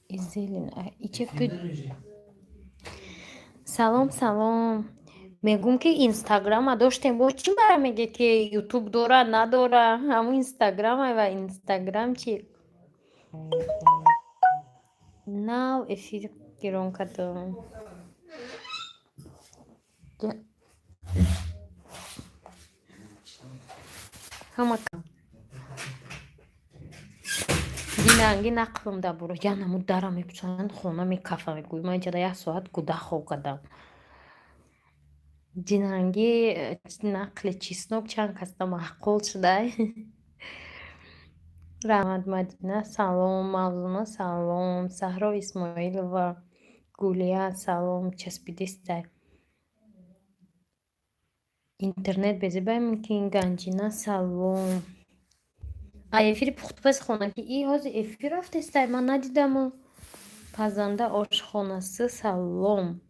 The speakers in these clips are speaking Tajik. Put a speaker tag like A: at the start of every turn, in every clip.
A: Изелин ичефту. Салом, салом. Мегӯм, ки Инстаграма доштем, бо чӣ мара меге, ки Ютуб дора, надора? Ҳамун Инстаграма ва Инстаграм чи? Нав эфир гирон кардам. Ҳама динанги нақлам дар бора я намуд дара мепӯшанд, хона мекафа. Мегӯй, ман инҷода як соат гуда хоб кардам. Динанги нақли чеснок чанд касда маъқул шудай. Раҳмат, Мадина, салом, Мавзуна, салом, Саҳро Исмоилова, Гулия, салом, часпидистай. Интернет безебай мумкин, Ганҷина, салом. А эфири пухтупази хонагӣ и ҳозир эфир рафтестай, ман надидаму. Пазанда ошхонасы, салом.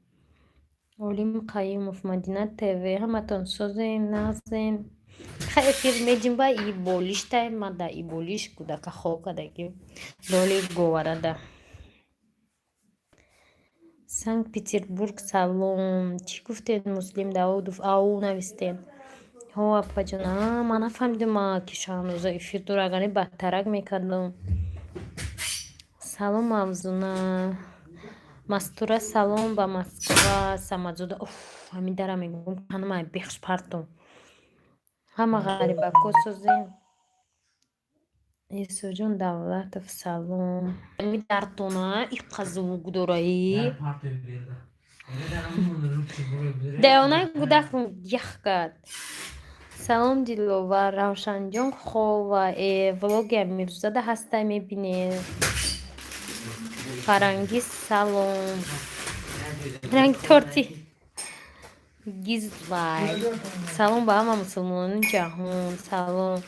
A: Олим Қаюмов, Мадина ТВ, ҳаматон созен, нағзен. Ха, эфир меҷимба и болиштай, ма да и болиш кӯдака хоб кардагим. Лоли говарада. Санкт Петербург, салом. Чӣ гуфтед, Муслим Давудов? Ау навистед. Ҳо, апаҷон, а ман нафаҳмидам, ки Шаҳноза эфир дора, агар не бадтарак мекардам. Салом, Мавзуна. Мастура, салом ба Москва. Самадзода, уф, ҳамин дара мегӯм, ҳанама бехш партом. Ҳама ғарибако созен. Исоҷон Давлатов, салом. Ами дартона иққа звук дораи. Девонаи гудак ях кард. Салом, Диловар, Равшанҷон хова, влоги Амирзода ҳастай, мебинед. Фарангиз, салом. Ранги торти. Гизлай. Салом ба ҳама мусулмонони ҷаҳон. Салом.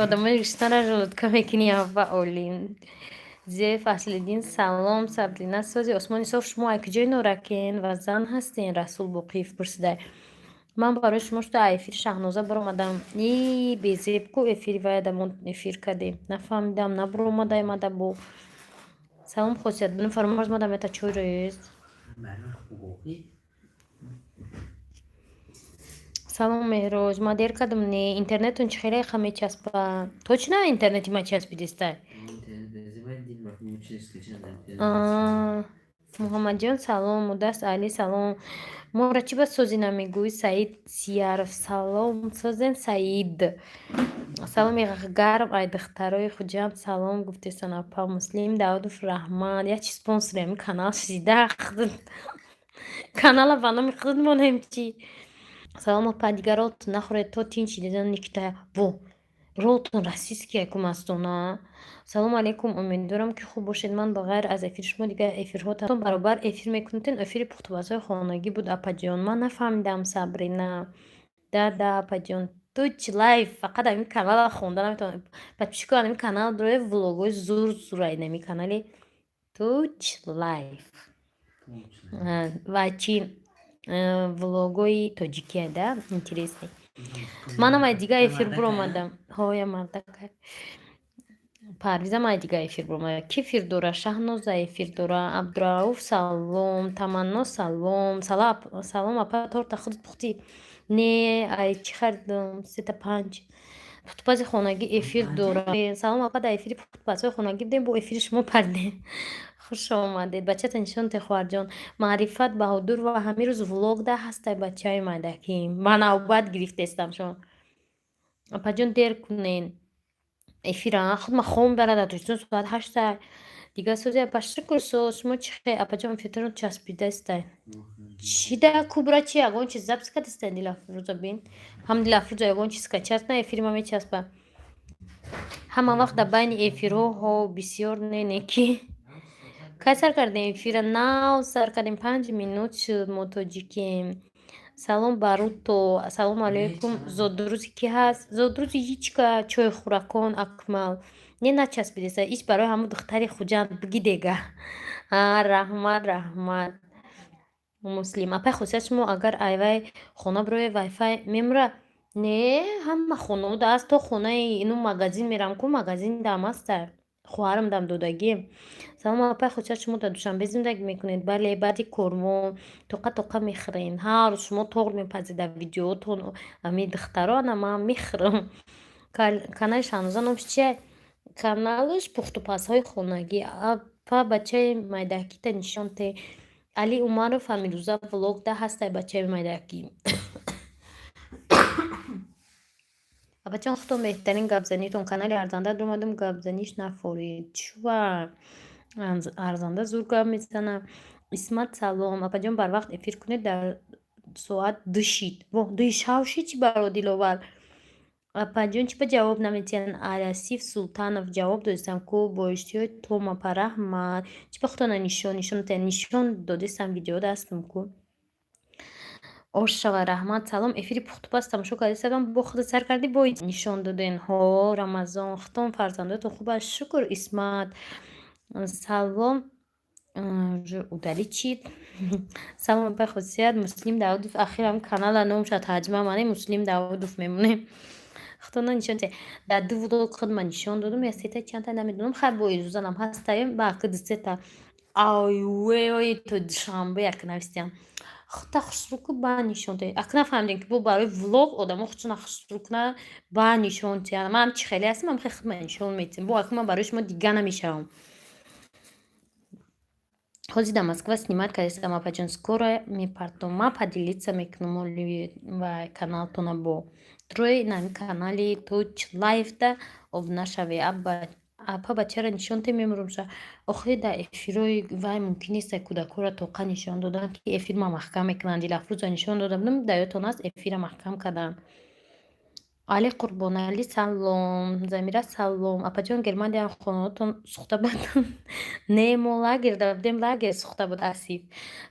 A: Одамои риштара желудка мекунӣ, авва олим. Зе Фаслиддин, салом. Сабрина, сози осмони соф. Шумо ай куҷои Норакен ва зан ҳастен? Расул Боқиев пурсида. Ман барои шумо шуда эфири Шаҳноза баромадам. И безеб ку эфири ваяда мо эфир кардем. Нафаҳмидам, набаромадаем ада бо. Салом, Хосият. Буну фаромарз мадам это чой рез. Салом, Меҳроҷ. Ма дер кардам, не? Интернетон чӣ хеле ха мечаспа. Точно интернети ма часпидистай? Муҳаммадҷон, салом. Мудаст Али, салом. Моро чӣ ба созӣ намегӯӣ? Саид Сияров, салом. Созен, Саид. Саломи гарм ай духтарои Хуҷанд, салом гуфтесан, апа. Муслим Давудов, раҳмат. Як чи спонсори ҳамин канал шида. Канала ба номи худ монем чӣ? Салом, апа, дигар ролтон нахӯред то тинч дидан Никита. Во, ролтон российский ку мастона. Салому алейкум, умедворам, ки хуб бошед. Ман ба ғайр аз эфири шумо дигар эфирҳо баробар эфир мекунед. Эфири пухтупазҳои хонагӣ буд, апаҷон. Ман нафаҳмидам, Сабрина. Да, да, апаҷон. Туч лайф фақат ҳамин канала хонда наметавонам. Подписчико, ҳамин канал доред, влогҳои зур зурай нами канали Туч лайф. Ва чи влогҳои тоҷикия да, интересный. Манам ай дига эфир буромадам. Ҳоя, мардакай. Парвизам ай дига эфир буромада. Ки эфир дора? Шаҳноза эфир дора. Абдурауф, салом. Таманно, салом. Салом, апа, торта худат пухтӣ? Не, ай чӣ харидам? Сета панҷ. Пухтупази хонагӣ эфир дора. Салом, апа, дар эфири пухтупазҳои хонагӣ будем, бо эфири шумо пардем. Хуш омадед. Бачата нишон те, хоҳарҷон. Маърифат Баҳодур ва ҳамин рӯз влог да ҳастай бачаи майдаки. Ба навбат гирифтестам шумо. Апаҷон, дер кунен. Эфира худ ма хом барад дар Тоҷикистон соат 8-та. Дигар сози, апа, шукр, соз. Шумо чӣ хе, апаҷон, эфиртон часпидастай. Чӣ да кубра, чи ягон чиз запись кардастай, Дилафрӯза бин. Ҳам Дилафрӯза ягон чиз качаст на эфири ма мечаспа. Ҳама вақт дар байни эфирҳо ҳо бисёр не неки. Кай сар кардем эфира? Нав сар кардем, 5 минут шуд, мо тоҷикем. Салом, Баруто. Ассалому алайкум. Зодрӯзи кӣ ҳаст? Зодрӯзи ҳичка чойхӯракон Акмал. Не, начаспидеса. Ич барои ҳамун духтари Хуҷанд бигидега. А, раҳмат, раҳмат. Муслим. Апай Хосият, шумо агар айвай хона бироед, вайфай мемура? Не, ҳама хонаода аст. То хонаи ину магазин мерам ку, магазин дам аста. Хоҳарам дам додагӣ. Салом, апай Хусият, шумо дар Душанбе зиндагӣ мекунед? Бале, баъди кормо тоқа тоқа мехӯрем. Ҳар рӯз шумо торт мепазед дар видеотон. Ами духтаро ана ман мехӯрам. Канали Шаҳноза номш чия? Каналаш пухтупазҳои хонагӣ. Апа, бачаи майдакита нишон те. Али Умаров ҳамирӯза влог да ҳастай бачаи майдакӣ. Апаҷон, худтон беҳтарин гапзанитон. Канали Арзанда омадам, гапзаниш нафорид. Чува Арзанда зур гап мезана. Исмат, салом. Апаҷон, барвақт эфир кунед, дар соат 2 шид. Во, 2-и шав шид, чӣ баро Диловар? Апаҷон, чӣ ба ҷавоб наметиҳанд? Арасиф Султанов, ҷавоб додистам ку, бо иштиҳои том, апа, раҳмат. Чӣ ба худтона нишон нишон нишон додистам, видео дастам ку. Ош шава, раҳмат. Салом, эфири пухтупаз тамошо кардистам, бо худат сар кардӣ, бо нишон доден. Ҳо, Рамазон, худтон, фарзандотон хуб аст, шукр, Исмат. Салом, удалить чид. Салом, апай Хусият, Муслим Давудов, ахирам канала номша тарҷима манем, Муслим Давудов мемонем. Худтона нишон те. Дар ду влог худма нишон додум, я сета, чандта намедонам, хай бо изузанам ҳастаем, ба аки дусета. Айвей, то Душанбе як навистиям. Худта хушрӯ ку, ба нишон те. Аки нафаҳмидем, ки бо барои влог одамо худшона хушрӯ кунанд, ба нишон теянд. Ман чӣ хеле ҳастам, ман хеле худма нишон метиҳам. Бо аки ман барои шумо дига намешавам. Ҳозир дар Москва снимать кардистам, апаҷон, скоро мепартом. Ман поделиться мекунам оли ва каналтона бо трои нами канали Тоҷ Лайфда обуна шавед. Апа, бачаро нишон те, мемурумша. Охир дар эфирҳои вай мумкин нест кӯдакҳоро тоқа нишон додан, ки эфирма маҳкам мекунанд. Дилафрӯза нишон дода будам, дар ёдтон аст, эфира маҳкам карданд. Али Қурбонали, салом. Замира, салом. Апаҷон, Германия хонаотон сӯхта буд? Не, мо лагер да будем, лагер сӯхта буд, Асиф.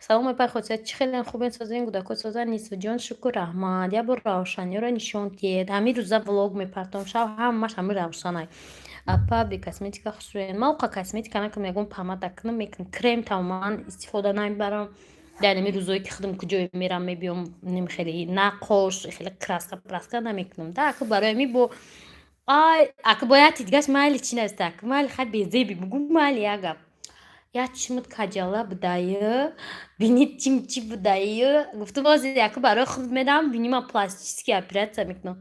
A: Салом, апай Хосият, чӣ хеле хубен, созен, кӯдакҳо созан, Нисоҷон, шукр, раҳмат. Як бор равшаниёро нишон диҳед. Ҳамин рӯза влог мепартом, шав ҳамаш ҳамин равшанай. Апа, бе косметика хушрӯянд. Ман оқа косметика накунам, ягон помада кунам, мекунам. Крем тамоман истифода намебарам. Дар ҳамин рӯзое ки худам куҷое мерам, мебиём, хеле на қош, хеле краска праска намекунам. Да, ака барои ҳамин бо ай ака бо як тидгаш майли, чӣ наста, ака майли, хай безеби бугу, майли, як гап. Як чимут каҷала будаю, бини чим чӣ будаю. Гуфтам, ҳозир ака барои худ медам, бини ман пластический операция мекунам.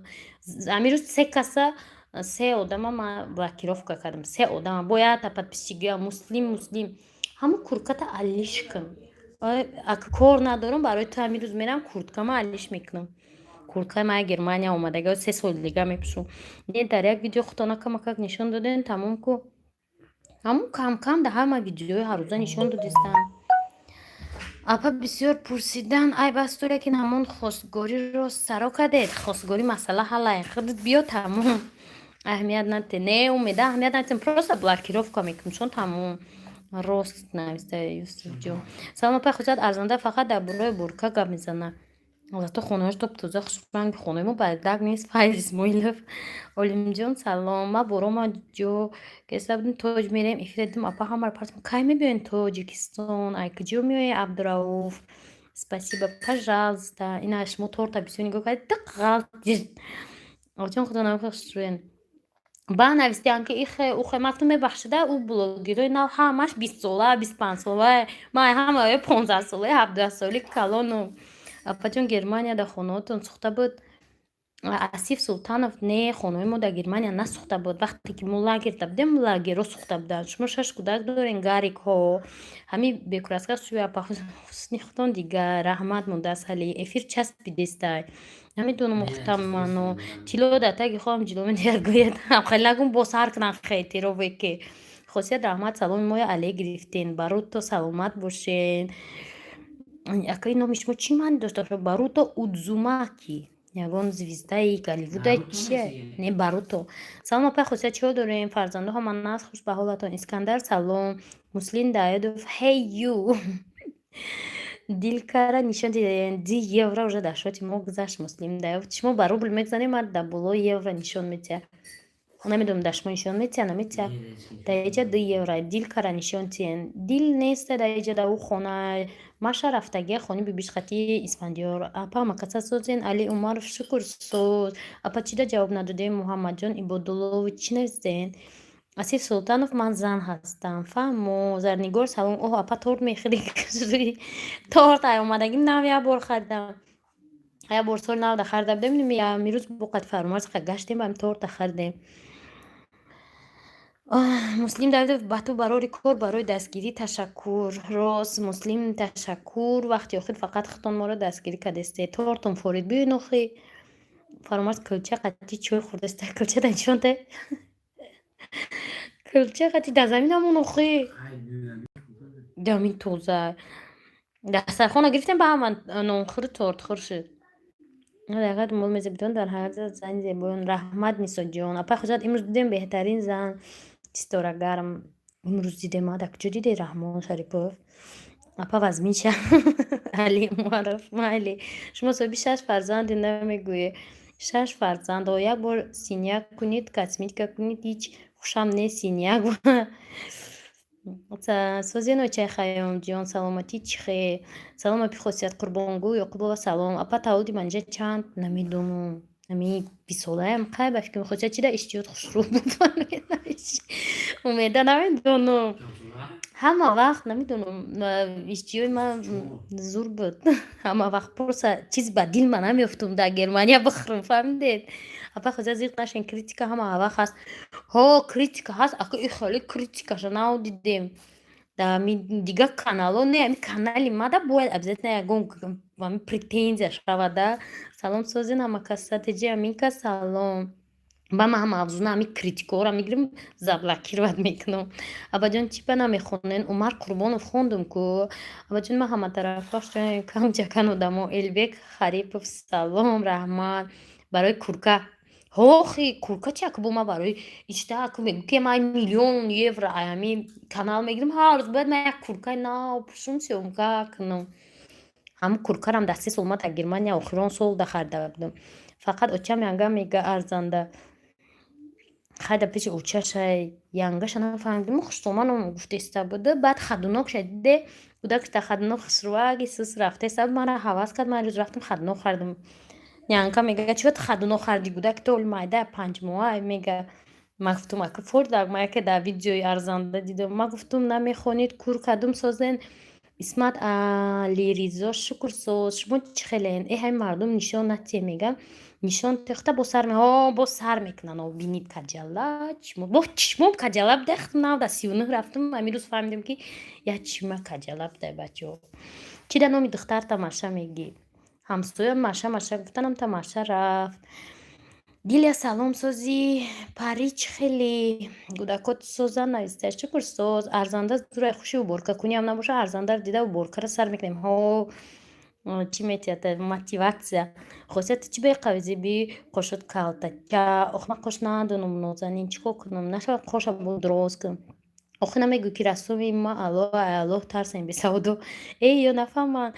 A: Ҳамин рӯз се каса, се одама ман блокировка кардам. Се одама. Бо якта подписчик гӯям, Муслим, Муслим. Ҳамун куртката алиш кун. Ака кор надорам, барои ту ҳамин рӯз мерам, курткама алиш мекунам. Курткаи ман Германия омадага, 3 соли дига мепӯшам. Не, дар як видео худтона камакак нишон додем, тамом ку. Ҳамун кам-кам дар ҳама видеои ҳаррӯза нишон додистам. Апа, бисёр пурсидан айб асту, лекин ҳамон хостгориро саро кардед. Хостгорӣ масъала ҳаллай. Худат биё, тамом. Аҳамият надиҳед. Не, умеда, аҳамият надиҳем, просто блокировка мекунем, чун тамом. Рост нависта Юсуфҷон. Салом, апай Хусият, Арзанда фақат дар бораи бурка гап мезанад. Зато хонааш топ-тоза, хушранг, хонаи мо бардак нест. Файз Исмоилов. Олимҷон, салом. Ма борома ҷо кеста будем, Тоҷ мерем, эфир дидем, апа ҳамаро партом. Кай мебиёен Тоҷикистон? Ай куҷо меои, Абдурауф? Спасибо, пожалуйста. Ина шумо торта бисёр нигоҳ кардед, тиқ ғалт. Оҷон, худо намука хушрӯен. Ба навистиам, ки ихе ухе, ман гуфтам, мебахшида, ӯ блогерои нав ҳамаш 20-сола, 25-сола, ман ҳамаи 15-солаи, 17-соли калону. Апаҷон, Германия дар хонаотон сӯхта буд? Асиф Султанов, не, хонаҳои мо дар Германия насӯхта буд. Вақте ки мо лагерда будем, лагерҳо сӯхта буданд. Шумо шаш кӯдак дорен, гарикҳо. Ҳамин бекраска сӯи апа ҳусни худтон дигар. Раҳмат, Мудасали. Эфир часпидестай. Намедонам ухтам ману. Тилло дар таги хоҳам ҷило медиҳад, гӯяд. Хеле нагум, бо сар кунам хетерове ки. Хосият, раҳмат, саломи моя але гирифтен. Барото саломат бошен. Акаи, номи шумо чӣ маъне дошта? Баруто Удзумаки. Ягон звездаи Голливуда чия? Не, Баруто. Салом, апай Хосият, чиҳо дорем? Фарзандо ҳама наст, хуш ба ҳолатон. Искандар, салом. Муслим Даидов, hey you. Дилкара нишон дидем. 2 евро уже дар шоти мо гузашт, Муслим Даидов. Шумо ба рубл мегзанем, ман дар болои евро нишон медиҳад. Намедонам, дар шумо нишон медиҳад, наметиҳад. Дар иҷа 2 евро. Дилкара нишон тиҳен. Дил неста дар иҷа, дар ӯ хона. Маша рафтагия хони бибишқати Исфандиёр. Апа, макаса созен? Али Умаров, шукр, соз. Апа, чида ҷавоб надодем? Муҳаммадҷон Ибодуллович, чӣ навистен? Асиф Султанов, ман зан ҳастам. Фаҳмо. Зарнигор, салом. Оҳ, апа, торт мехӯрӣ? Торт ай омадагим нав як бор харидам. Як бор соли навда харида будем, мирӯз боқат Фармарз гаштем, ба торта харидем. Муслим Давидов, ба ту барори кор, барои дастгирӣ ташаккур. Рост, Муслим, ташаккур. Вақти охир фақат худтон моро дастгирӣ кардесте. Тортон форид, биёед охи. Фаромарз кулча қатӣ чой хӯрдаста. Кулча да нишонте. Кулча қатӣ дар заминамон охи. Дамин тоза. Дастархона гирифтем, ба ҳама нонхӯру тортхӯр шуд. Ҳақиқат мол мезебитон дар ҳаёт зани зебоён. Раҳмат, Нисоҷон. Апай Хусрат, имрӯз дидем беҳтарин зан ситорагарм. Имрӯз дидем, дар куҷо дидед, Раҳмон Шарипов? Апа, вазминша. Али Умаров, майли. Шумо соҳиби шаш фарзанде, намегӯед. Шаш фарзанд. Як бор синяк кунед, косметика кунед, ҳеҷ хушам нест синяк. Созен, очаи Хайёмҷон, саломатӣ чӣ хел? Салом, апи Хосият Қурбонгул Ёқубова, салом. Апа, таваллуди Манижа чанд? Намедонам. Ами 20 солаям қай ба фикрам. Хосият, чӣ дар иштиёт хушрӯ буд? Умеда, намедонам. Ҳама вақт намедонам, иштиёи ман зур буд. Ҳама вақт просто чизи ба дил ман намеёфтум дар Германия бихӯрам, фаҳмидед? Апа Хосият, зиқ нашен, критика ҳама вақт ҳаст. Ҳо, критика ҳаст, ака, и хеле критикаша нав дидем. Дар дигар каналҳо не, ами канали мада бояд обязательно ягон претензия шавад, да. Салом, созен ҳамакас, стратегия Аминка, салом. Ба ман ҳама афзуна ҳами критикаҳоро мегирам, заблокировать мекунам. Абаҷон, чӣ ба намехонен? Умар Қурбонов, хондум ку. Абаҷон, ман ҳаматарафа кам ҷакан одамо. Элбек Харипов, салом, раҳмат. Барои курка. Ҳохи, курка чи, ака, бо ман барои ичта, ака, мегӯ ки ман миллион евро ами канал мегирам, ҳар рӯз бояд ман як куркаи нав пӯшум, съёмка кунам. Ҳамн куркарам дар 3 сол ма дар Германия охирон сол да харида будам. Фақат очам янга мега арзанда. Хайда пеши очашай янгаша нафаҳмидим, хуштоманам гуфтеста буда. Баъд хадунокша диде, кӯдакш дар хадунок хушрӯаги сус рафтеста, мара ҳавас кард, ман рӯз рафтам, хадунок харидам. Янка мега: «Чӣ хадунок хариди, кӯдаки ту оли майда, 5 моҳа?» Мега, ман гуфтум: «Ака, фордак, ман яке дар видеои арзанда дидам». Ман гуфтум: «Намехонед, кур кадум созен?» Исмат Алиризо, шукр, соз, шумо чӣ хелен? Э, ҳами мардум нишон натиҳе, мега, нишон техта бо сар, ҳо, боз сар мекунанд. Бинид, каҷала чишмо, бо чишмом каҷала буда. Нав дар 39 рафтум, ҳамин рӯз фаҳмидем, ки як чишма каҷала буда. Бачаҳо, чӣ дар номи духтар тамаша мегӣ? Ҳамсоя Маша, Маша гуфтанам, тамаша рафт. Дилия, салом, созӣ. Пари, чӣ хеле кӯдакот созан, нависта. Шукр, соз. Арзанда зурай, хуши уборка куниам набоша, арзандаро дида, уборкаро сар мекунем. Ҳо, чӣ метиҳад мотивация. Хосияти чӣ беқавизиби қошот калтача? Ох, ман қош надонам, нозанин, чӣ кор кунам? Нашавад қоша бо дроз кунам. Охи, намегӯй, ки расоми ма Аллоҳ, Аллоҳ тарсем, бесавдо. Эй, ё нафаҳманд.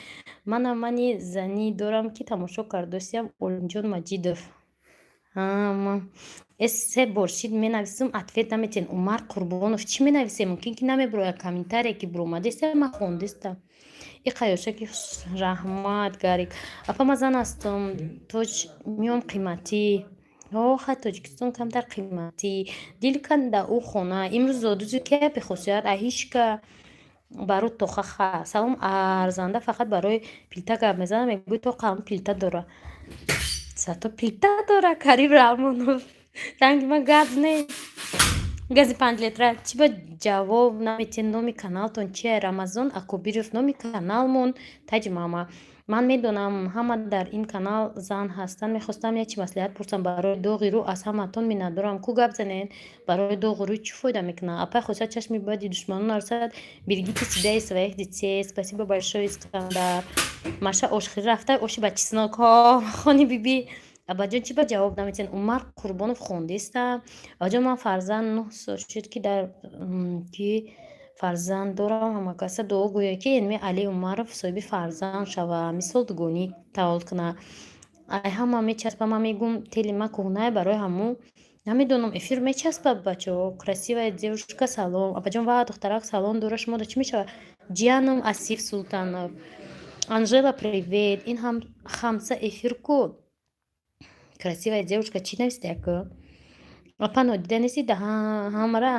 A: Манам мани занӣ дорам, ки тамошо кардосиям. Олимҷон Маҷидов, э, се бор шид менависам, ответ наметиҳен. Умар Қурбонов, чӣ менависем? Мумкин ки намебирояд комментарие, ки биромадеста, ман хондестам. И қаёшаки, раҳмат, Гарик. Апа, ман зан ҳастам, тоҷ миём қиматӣ. Охай, Тоҷикистон камтар қиматӣ. Дил канда ӯ хона. Имрӯз зодрӯзи кия, бехосият? Аҳишка баро тохаха. Салом, арзанда фақат барои плита гап мезанам, мегӯй то қалм плита дора. Зато плита дора Карим Раҳмонов. Ранги ман газ не. Гази 5 литра. Чӣ ба ҷавоб наметиҳед? Номи каналтон чия? Рамазон Акобиров, номи каналмон Таҷи Мама. Ман медонам, ҳама дар ин канал зан ҳастанд. Мехостам як чи маслиҳат пурсам барои доғи рӯ. Аз ҳаматон миннатдорам. Ку гап занед, барои доғи рӯй чӣ фоида мекунад? Апай Хосият, чашми бади душманон нарасад, берегите себя и своих детей. Спасибо большое, Искандар. Маша ошхӯрӣ рафта, оши ба чеснок. Ҳо, хони биби. Абаҷон, чӣ ба ҷавоб наметиҳед? Умар Қурбонов, хондеста. Абаҷон, ман фарзанд 9 сол шуд, ки дар ки фарзанд дорам. Ҳамакаса дуо гӯяд, ки Энми Али Умаров соҳиби фарзанд шава, мисол дугонӣ таваллуд кунад. Ай ҳама мечаспа, ман мегӯм, тели ма кӯҳнае, барои ҳамун намедонам, эфир мечаспад, бачаҳо. Красивая девушка, салом. Апаҷон ва духтарак, салом дора, шумо да чӣ мешавад? Ҷиянам Асиф Султанов. Анжела, привет. Ин ҳам хамса эфир ку. Красивая девушка чӣ нависта, яко? Апа, нодида нестӣ, ҳамара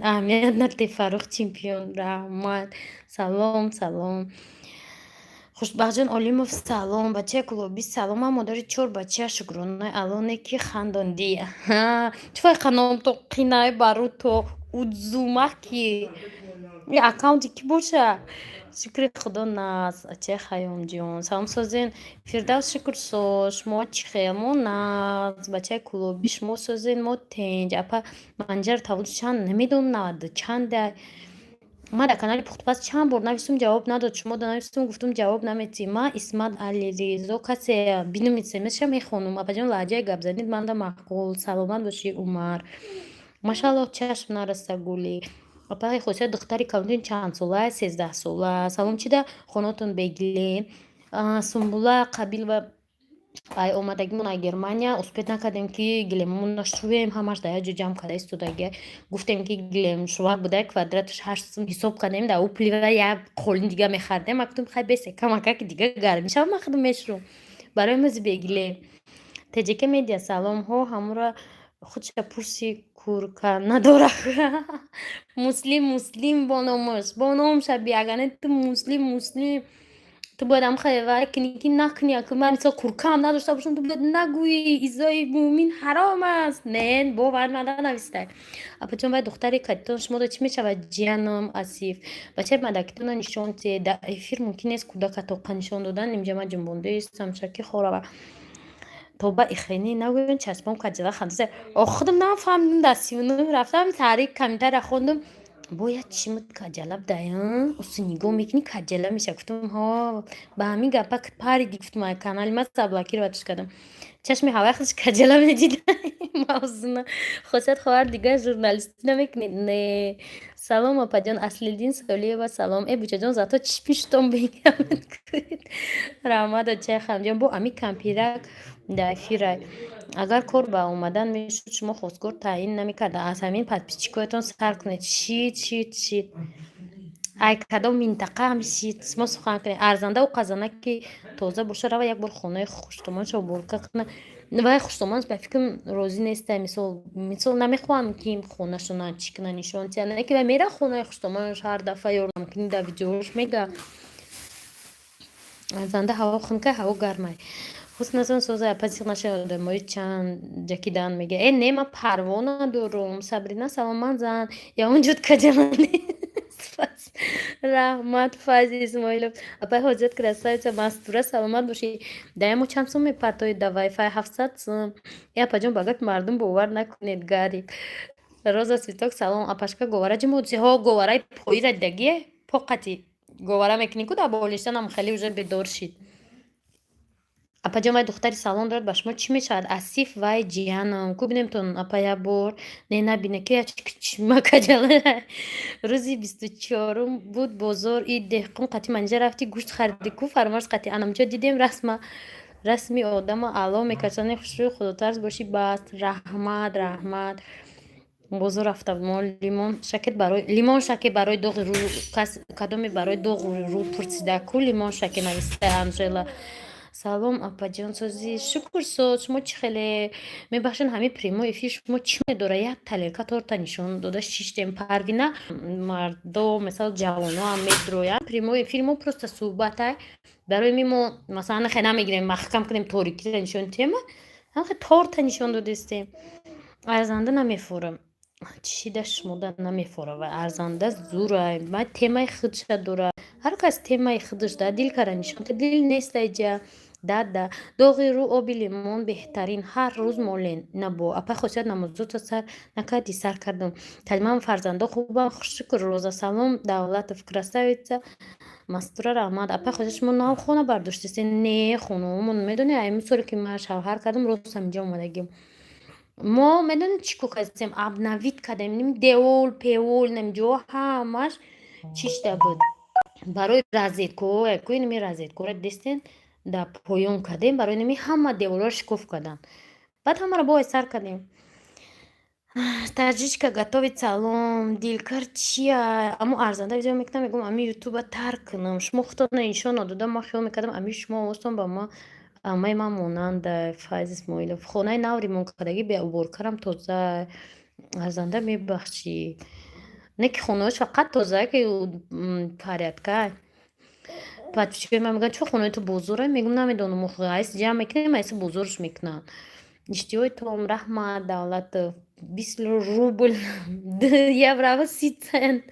A: аҳамият надиҳ. Фаррух чемпион, раҳмат. Салом, салом. Хушбахтҷон Олимов, салом. Бачаи Кулобӣ, салом. Ман модари чор бача, шукронаи Алло, не ки хандондӣ. Чӣ фарқа номто қинай баруто удзумаки аккаунти кӣ боша? Шукри Худо нас, ачаи Хайёмҷон. Салом, созен. Фирдавс, шукр, соз. Шумо чӣ хел? Мо нағз. Бачаи Кулобӣ, шумо созен, мо тинҷ. Апа, Манҷар таваллуд чанд? Намедонам, 90 чанда. Ман дар канали Пухтупаз чанд бор нависум, ҷавоб надод. Шумо да нависум, гуфтум, ҷавоб наметӣ. Ман Исмат Алиризо, касе бинум, смсша мехонум. Апаҷон, лаҳҷаи гапзанид манда маъқул. Саломат бошӣ, Умар. Машааллоҳ, чашм нараса гулӣ. Апаи Хосият, духтари калонтон чандсола? 13 сола. Салом, чӣ да хонатон бегилем? Сумбула Қабилова, ай омадагимон ай Германия успеть накардем, ки гилемамонро шувем, ҳамаш дар як ҷо ҷамъ карда истодагия. Гуфтем, ки гилем шувак буда, квадраташ 8 сум ҳисоб кардем, дар ӯ плива як қолин дига мехардем. Ма гуфтем, хай, бесе, камакаки дига гармӣ шава, ман худам мешурам. Барои мози бегилем. Теҷеке Медиа, саломҳо. Ҳамура худша пурси, курка надора. Муслим, Муслим, бо номаш, бо ном шаби, агар не ту муслим, муслим, ту бояд ҳамхел вай кунӣ, ки накунӣ. Аку ман мисол куркаам надошта бошам, ту бояд нагӯӣ, изои мӯмин ҳаром аст. Не, бовар мада навистай. Апаҷон, вай духтари катитон шуморо чӣ мешавад? Ҷиянам Асиф. Бачаи мадакитона нишон тиҳед. Дар эфир мумкин нест кӯдака тоқа нишон додан. Инҷа ман ҷунбондаистам, шаки хорава. Тоба, ихени нагӯён, чашмом каҷала хандаса. Худам нафаҳмидам, дар 39 рафтам, таърих комментария хондум. Бояд чӣ муд каҷала будай, усу нигоҳ мекунӣ, каҷала меша. Гуфтам, ҳо, ба ҳамин гапа париди, гуфтум, ай канали ман заблокировать кардам. Чашми ҳавай худаш каҷала медид мавзуна. Хосият хоҳар, дигар журналистӣ намекунед? Не. Салом, апаҷон. Аслиддин Солиева, салом. Э, бучаҷон, зато чӣ пиштон бегам. Раҳмат, очаи Хамҷон. Бо ами кампирак дар эфирай. Агар кор ба омадан мешуд, шумо хостгор таъин намекарда. Аз ҳамин подписчикоятон сар кунед. Шит, шит, шит. Ай кадом минтақа ҳам шит. Мо сухан кунед. Арзандаву қазана ки тоза боша, рава як бор хонаи хуштомоншо уборка куна. Вай хуштомонш, ба фикрам, розӣ нестай. Мисол, намехоҳам, ки хонашона чӣ куна, нишон тия. Не ки вай мера хонаи хуштомонш ҳар дафъа ёрдамкунӣ, дар видеош мега. Арзанда ҳаво хунукай, ҳаво гармай. Ҳуснатон соза, апа, зиқ нашавед, одамои чанд ҷакидаанд, мега. Э, не, ман парво надорум. Сабрина, салом, ман зан. Ягон ҷуд каҷала нест. Раҳмат, Файзи Исмоилов. Апаи Ҳоҷат, красавица Мастура, саломат бошӣ. Дар мо чанд сум мепартоед дар вайфай? 700 сум. Э, апаҷон, ба гапи мардум бовар накунед, гариб. Роза Цветок, салом. Апашка, говара ҷи ҳо, говараи поира дидагие? Поқати говара мекунӣ ку, дар болиштанам хеле уже бедор шид. Апаҷон, вай духтари салон дорад, ба шумо чӣ мешавад? Асиф, вай ҷиянам. Ку бинемтон, апа, як бор. Не, набине, ки макаҷала. Рӯзи 24-ум буд бозор, и деҳқон қати манҷа рафти, гӯшт хариди ку, фармош қати анамҷо дидем, расма расми одама аъло мекардани. Хушрӯи худотарс бошӣ, бас. Раҳмат, раҳмат. Бозор рафта мо лимон шакет, барои лимон шаке, барои доғи рӯ. Кас кадоме барои доғи рӯ пурсида ку, лимон шаке нависта. Анжела, салом, апаҷон, созӣ? Шукр, соз. Шумо чӣ хеле? Мебахшед, ҳамин прямой эфир шумо чӣ медора? Як тарелка торта нишон дода шиштем. Парвина, мардо, мисал, ҷавоноам медроянд. Прямой эфири мо просто суҳбатай. Барои ми мо масалан хе намегирем, маҳкам кунем, торикиро нишон тема, ҳамхе торта нишон додистем. Арзанда намефурам, чида шумода намефора ва арзанда зурай. Ма темаи худша дора, ҳар кас темаи худаш да дил кара нишон, дил нест айҷа. Дада, доғи рӯ оби лимон беҳтарин, ҳар рӯз молен набо. Апай Хосият, намозота сар накардӣ? Сар кардам. Таҷман, фарзандо хубам, шукр. Роза, салом. Давлатов, красавица Мастура, раҳмат. Апай Хосият, шумо нав хона бардоштасе? Не, хонаомон медони, ай мисоле ки ман шавҳар кардам, рост ҳаминҷа омадагим. Мо медонем чӣ кор кардем, обновить кардем ним девол певол, намҷо ҳамаш чишта буд. Барои розеткаҳо, ку инами розеткаҳоро дистен, дар поён кардем, барои нами ҳама деволҳоро шикоф карданд. Баъд ҳамаро боз сар кардем. Таҷичка готовит, салом. Дилкар чия? Амо арзанда видео мекунам, мегӯям, ами ютуба тарк кунам. Шумо худтона нишон надода, ман хиёл мекардам, ами шумо овозтон ба ма. Аммаи ман монанда Файз Исмоилов. Хонаи нав ремонт кардагӣ, беуборкарам тоза. Арзанда, мебахшӣ. Не ки хонаҳош фақат тоза, ки порядка. Подписчикои ман мегӯянд: «Чо хонаи ту бозора?» Мегӯм: «Намедонам, айс ҷамъ мекунем, айси бозорш мекунанд». Иштиҳои том, раҳмат, Давлатов. 20 рубл, 2 еврову 30 цент.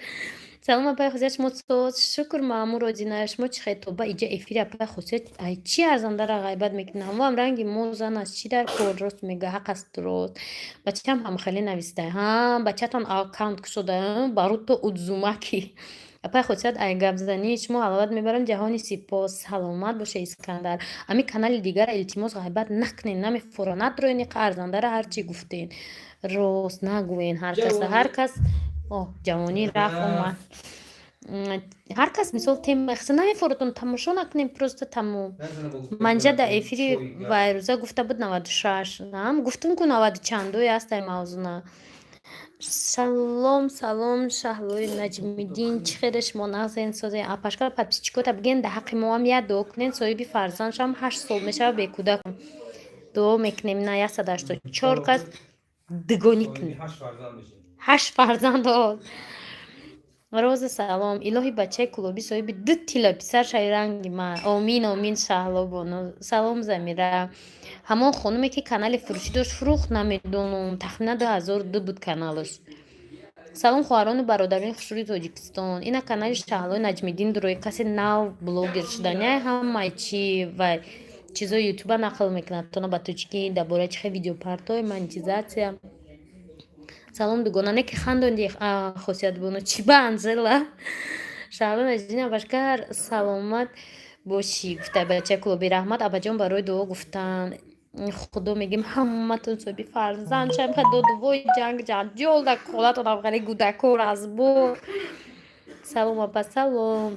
A: Салом, апаи Хусият, шумо соз? Шукр, маъмур Одина, шумо чӣ хел? Тоба, иҷа эфири апаи Хусият, ай чӣ арзандара ғайбат мекунад? Ҳамоам ранги мо зан аст, чӣ дар кор? Рост мега, ҳақ аст, рост. Бачаам ҳамхеле нависта. Ҳа, бачатон аккаунт кушода, Баруто Удзумаки. Апаи Хусият, ай гапзании шумо ҳаловат мебарам, ҷаҳони сипос. Саломат боша, Искандар. Ами канали дигара, илтимос, ғайбат накунед, намефора, надроен иқа арзандара. Ҳар чӣ гуфтен, рост нагӯен. Ҳар кас, ҳар кас. О, ҷавонӣ рафт, омад. Ҳар кас мисол тема хаса намефоратон, тамошо накунем, просто тамом. Манҷа дар эфири вайрӯза гуфта буд 96. Гуфтум ку, наваду чандое аст ай мавзуна. Салом, салом, Шаҳлои Наҷмиддин, чӣ хеле шумо нағзен, созен? Апашка, подписчикота бигӯен, дар ҳаққи моам як дуо кунен, соҳиби фарзанд шавам, 8 сол мешавад бекӯдак. Дуо мекунем, на 184 кас дугонӣ кунем. Ҳашт фарзанд. Роза, салом. Илоҳи, бачаи кулобӣ соҳиби ду тилло писар шави, ранги ман. Омин, омин, Шаҳло бону. Салом, Замира. Ҳамон хонуме, ки канали фурӯшӣ дошт, фурӯхт, намедонам, тахминан 2002 буд каналаш. Салом, хоҳарону бародарони хушрӯи Тоҷикистон. Ина канали Шаҳлои Наҷмиддин дурои, касе нав блогер шудани, ҳамаи чи ва чизои ютуба нақл мекунад тона ба тоҷикӣ, дар бораи чи хел видеопартой, монетизатсия. Салом, дугона, не ки хандонди, Хосият бону, чӣ ба Анжела. Шаҳло Наҷмиддин, абашкар, саломат бошӣ, гуфта бачаи клуби. Раҳмат, абаҷон, барои дуо гуфтан. Худо мегӯем, ҳаматон соҳиби фарзанд шавем, додувои ҷанг ҷанҷол дар холатон, хеле гудако разбор. Салом, апа, салом.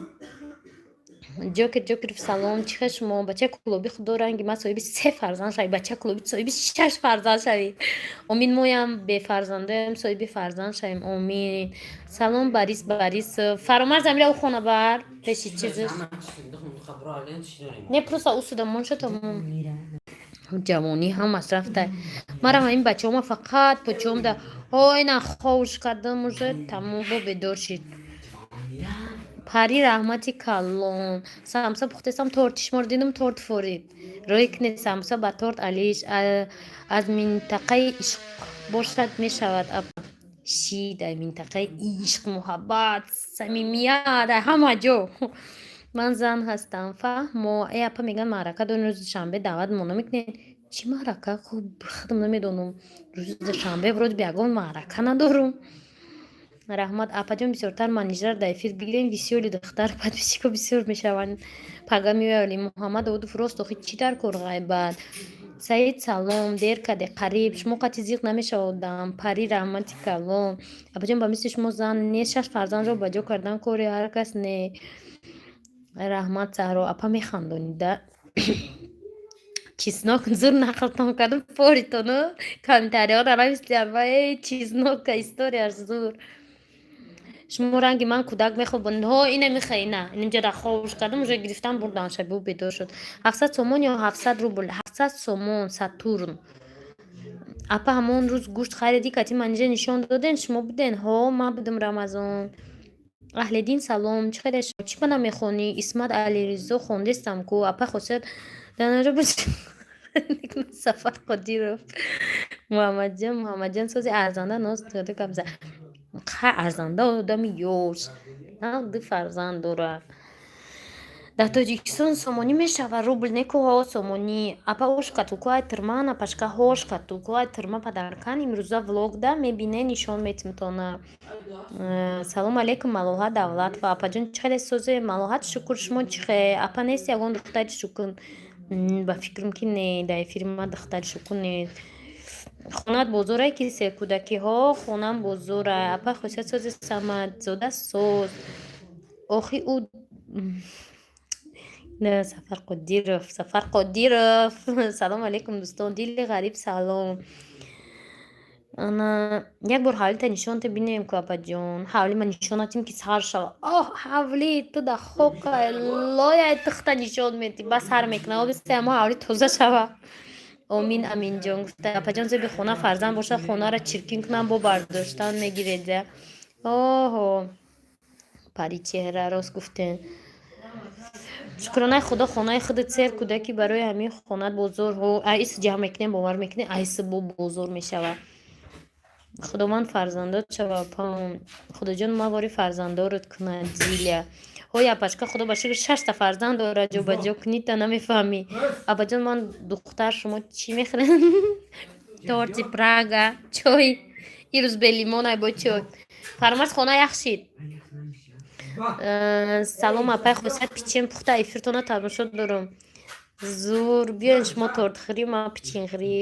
A: Ҷокер Ҷокеров, салом, чӣ хел шумо? Бачаи клуби, худо ранги ман соҳиби се фарзанд шавӣ, бачаи клуби соҳиби шаш фарзанд шавӣ. Омин, моям бефарзандаем, соҳиби фарзанд шавем, омин. Салом, Борис Борисов. Фаромарз, амира, ӯ хона бар пеши чизаш. Не, просто ӯ суда мон шуд, тамом. Ҷавонӣ ҳамаш рафта. Марам ҳамин бачаҳома фақат почомда ой на ховш кардам, уже тамом, бо бедор шид. Пари, раҳмати калон. Самса пухтесам, торти шуморо дидам, торт форид. Рӯй кунед самса ба торт алиш. Аз минтақаи ишқ бошад, мешавад. Ши дар минтақаи ишқ, муҳаббат, самимият, дар ҳама ҷо. Ман зан ҳастам, фаҳмо. Э, апа, мегӯянд, маърака дорем рӯзи душанбе, даъват мо намекунед? Чӣ маърака? Хуб, худам намедонам. Рӯзи душанбе вроде бы ягон маърака надорум. Раҳмат, апаҷон, бисёртар манижара дар эфир бигирем, весёлый духтар, подписчико бисёр мешаванд. Пага меояли. Муҳаммад Овудов, рост, охи чӣ дар кор ғайбат? Саид, салом, дер каде, қариб шумо қати зиқ намешаводам. Пари, раҳмати калон. Апаҷон, ба мисли шумо зан нест, шаш фарзандро ба ҷо кардан кори ҳар кас не. Раҳмат, Саҳро апа, механдонида. Чеснок зур нақлтон кардам, форитону комментариҳоро навистиям. Э, чеснока историяш зур. Шумо ранги ман кӯдак мехобонед. Ҳо, ина михай, ина инҷа ховш кардам, уже гирифтам, бурдам, шабу бедор шуд. 700 сомон ё 700 рубл? 700 сомон, Сатурн. Апа, ҳамон рӯз гӯшт харидӣ, кати манижа нишон доден, шумо буден? Ҳо, ман будам, Рамазон. Аҳлиддин, салом, чӣ хеле, чӣ ба намехонӣ? Исмат Алиризо, хондестам ку. Апа Хосият дар наҷо. Сафар Қодиров, Муҳаммадҷон, Муҳаммадҷон, сози арзанда ноз гап зад. Ха, арзанда одами ёш, ду фарзанд дорад. Дар Тоҷикистон сомонӣ мешавад, рубл некуҳо, сомонӣ. Апа, ош катукуай тирман, апашка, ҳош катукуай тирма падаркан. Имрӯза влогда мебине, нишон метимтона. Салому алейкум, Малоҳат Давлатова. Апаҷон, чӣ хеле созе? Малоҳат, шукр, шумо чӣ хе? Апа, нест ягон духтари шукун? Ба фикрам, ки не, дар эфири ма духтари шукун нест. Хонат бозорае ки се кӯдакиҳо, хонам бозора. Апа Хосият, сози? Самадзода, соз. Охи ӯ Сафар Қодиров, Сафар Қодиров. Салому алейкум, дӯстон. Дили ғариб, салом. Ана як бор ҳавлита нишон те, бинем ку, апаҷон. Ҳавли ма нишон натим, ки сар шава. Оҳ, ҳавли ту да хока лояй тухта нишон метӣ, ба сар мекуна. Обиста мо ҳавли тоза шава. Омин, Аминҷон гуфта: апаҷон, зеби хона фарзанд бошад, хонаро чиркин кунам, бо бардоштан мегиред. Оҳо, паричеҳра, рост гуфтен. Шукронаи Худо, хонаи худат сер кӯдаки, барои ҳамин хонат бозор айс ҷамъ мекунем, бовар мекунем, айс бо бозор мешавад. Худованд фарзандот шава, Худоҷон, мавори фарзандорот кунад. Зилия ҳой, апашка, Худо ба шукр, шашта фарзанд дорад, ҷобаҷо кунита намефаҳмӣ. Апаҷон, ман духтар, шумо чӣ мехӯред? Торти Прага, чой. Ирӯз белимон ай бо чой. Фармаз, хона яхшид. Салом, апай Хусият, пичен пухта, эфиртона тамошо дорам. Зур, биёен шумо тортхӯрӣ, ма пичинхӯрӣ.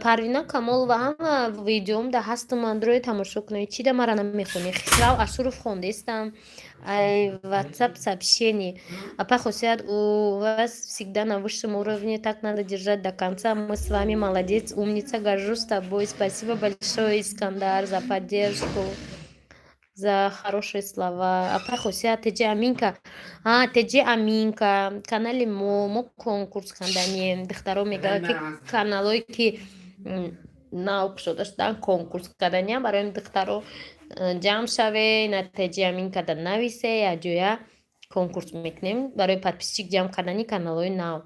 A: Парвина Камолова, ҳама видеом да ҳастум, андрои тамошо кунед. Чӣ да мара намехонӣ? Хисрав Ашуров, хондестам. Ай WhatsApp сообщение. Апа Хусият, у вас всегда на высшем уровне, так надо держать до конца. Мы с вами, молодец, умница, горжусь тобой. Спасибо большое, Искандар, за поддержку, за хорошие слова. Апа Хусият, Теджи Аминка. А, Теджи Аминка, канали мо конкурс канданем. Духтаро мегӯяд, ки каналое ки нав кушода шудан, конкурс карданиям. Барои духтаро ҷамъ шаве, на Теджи Аминкада нависе, якҷоя конкурс мекунем барои подписчик ҷамъ кардани каналҳои нав.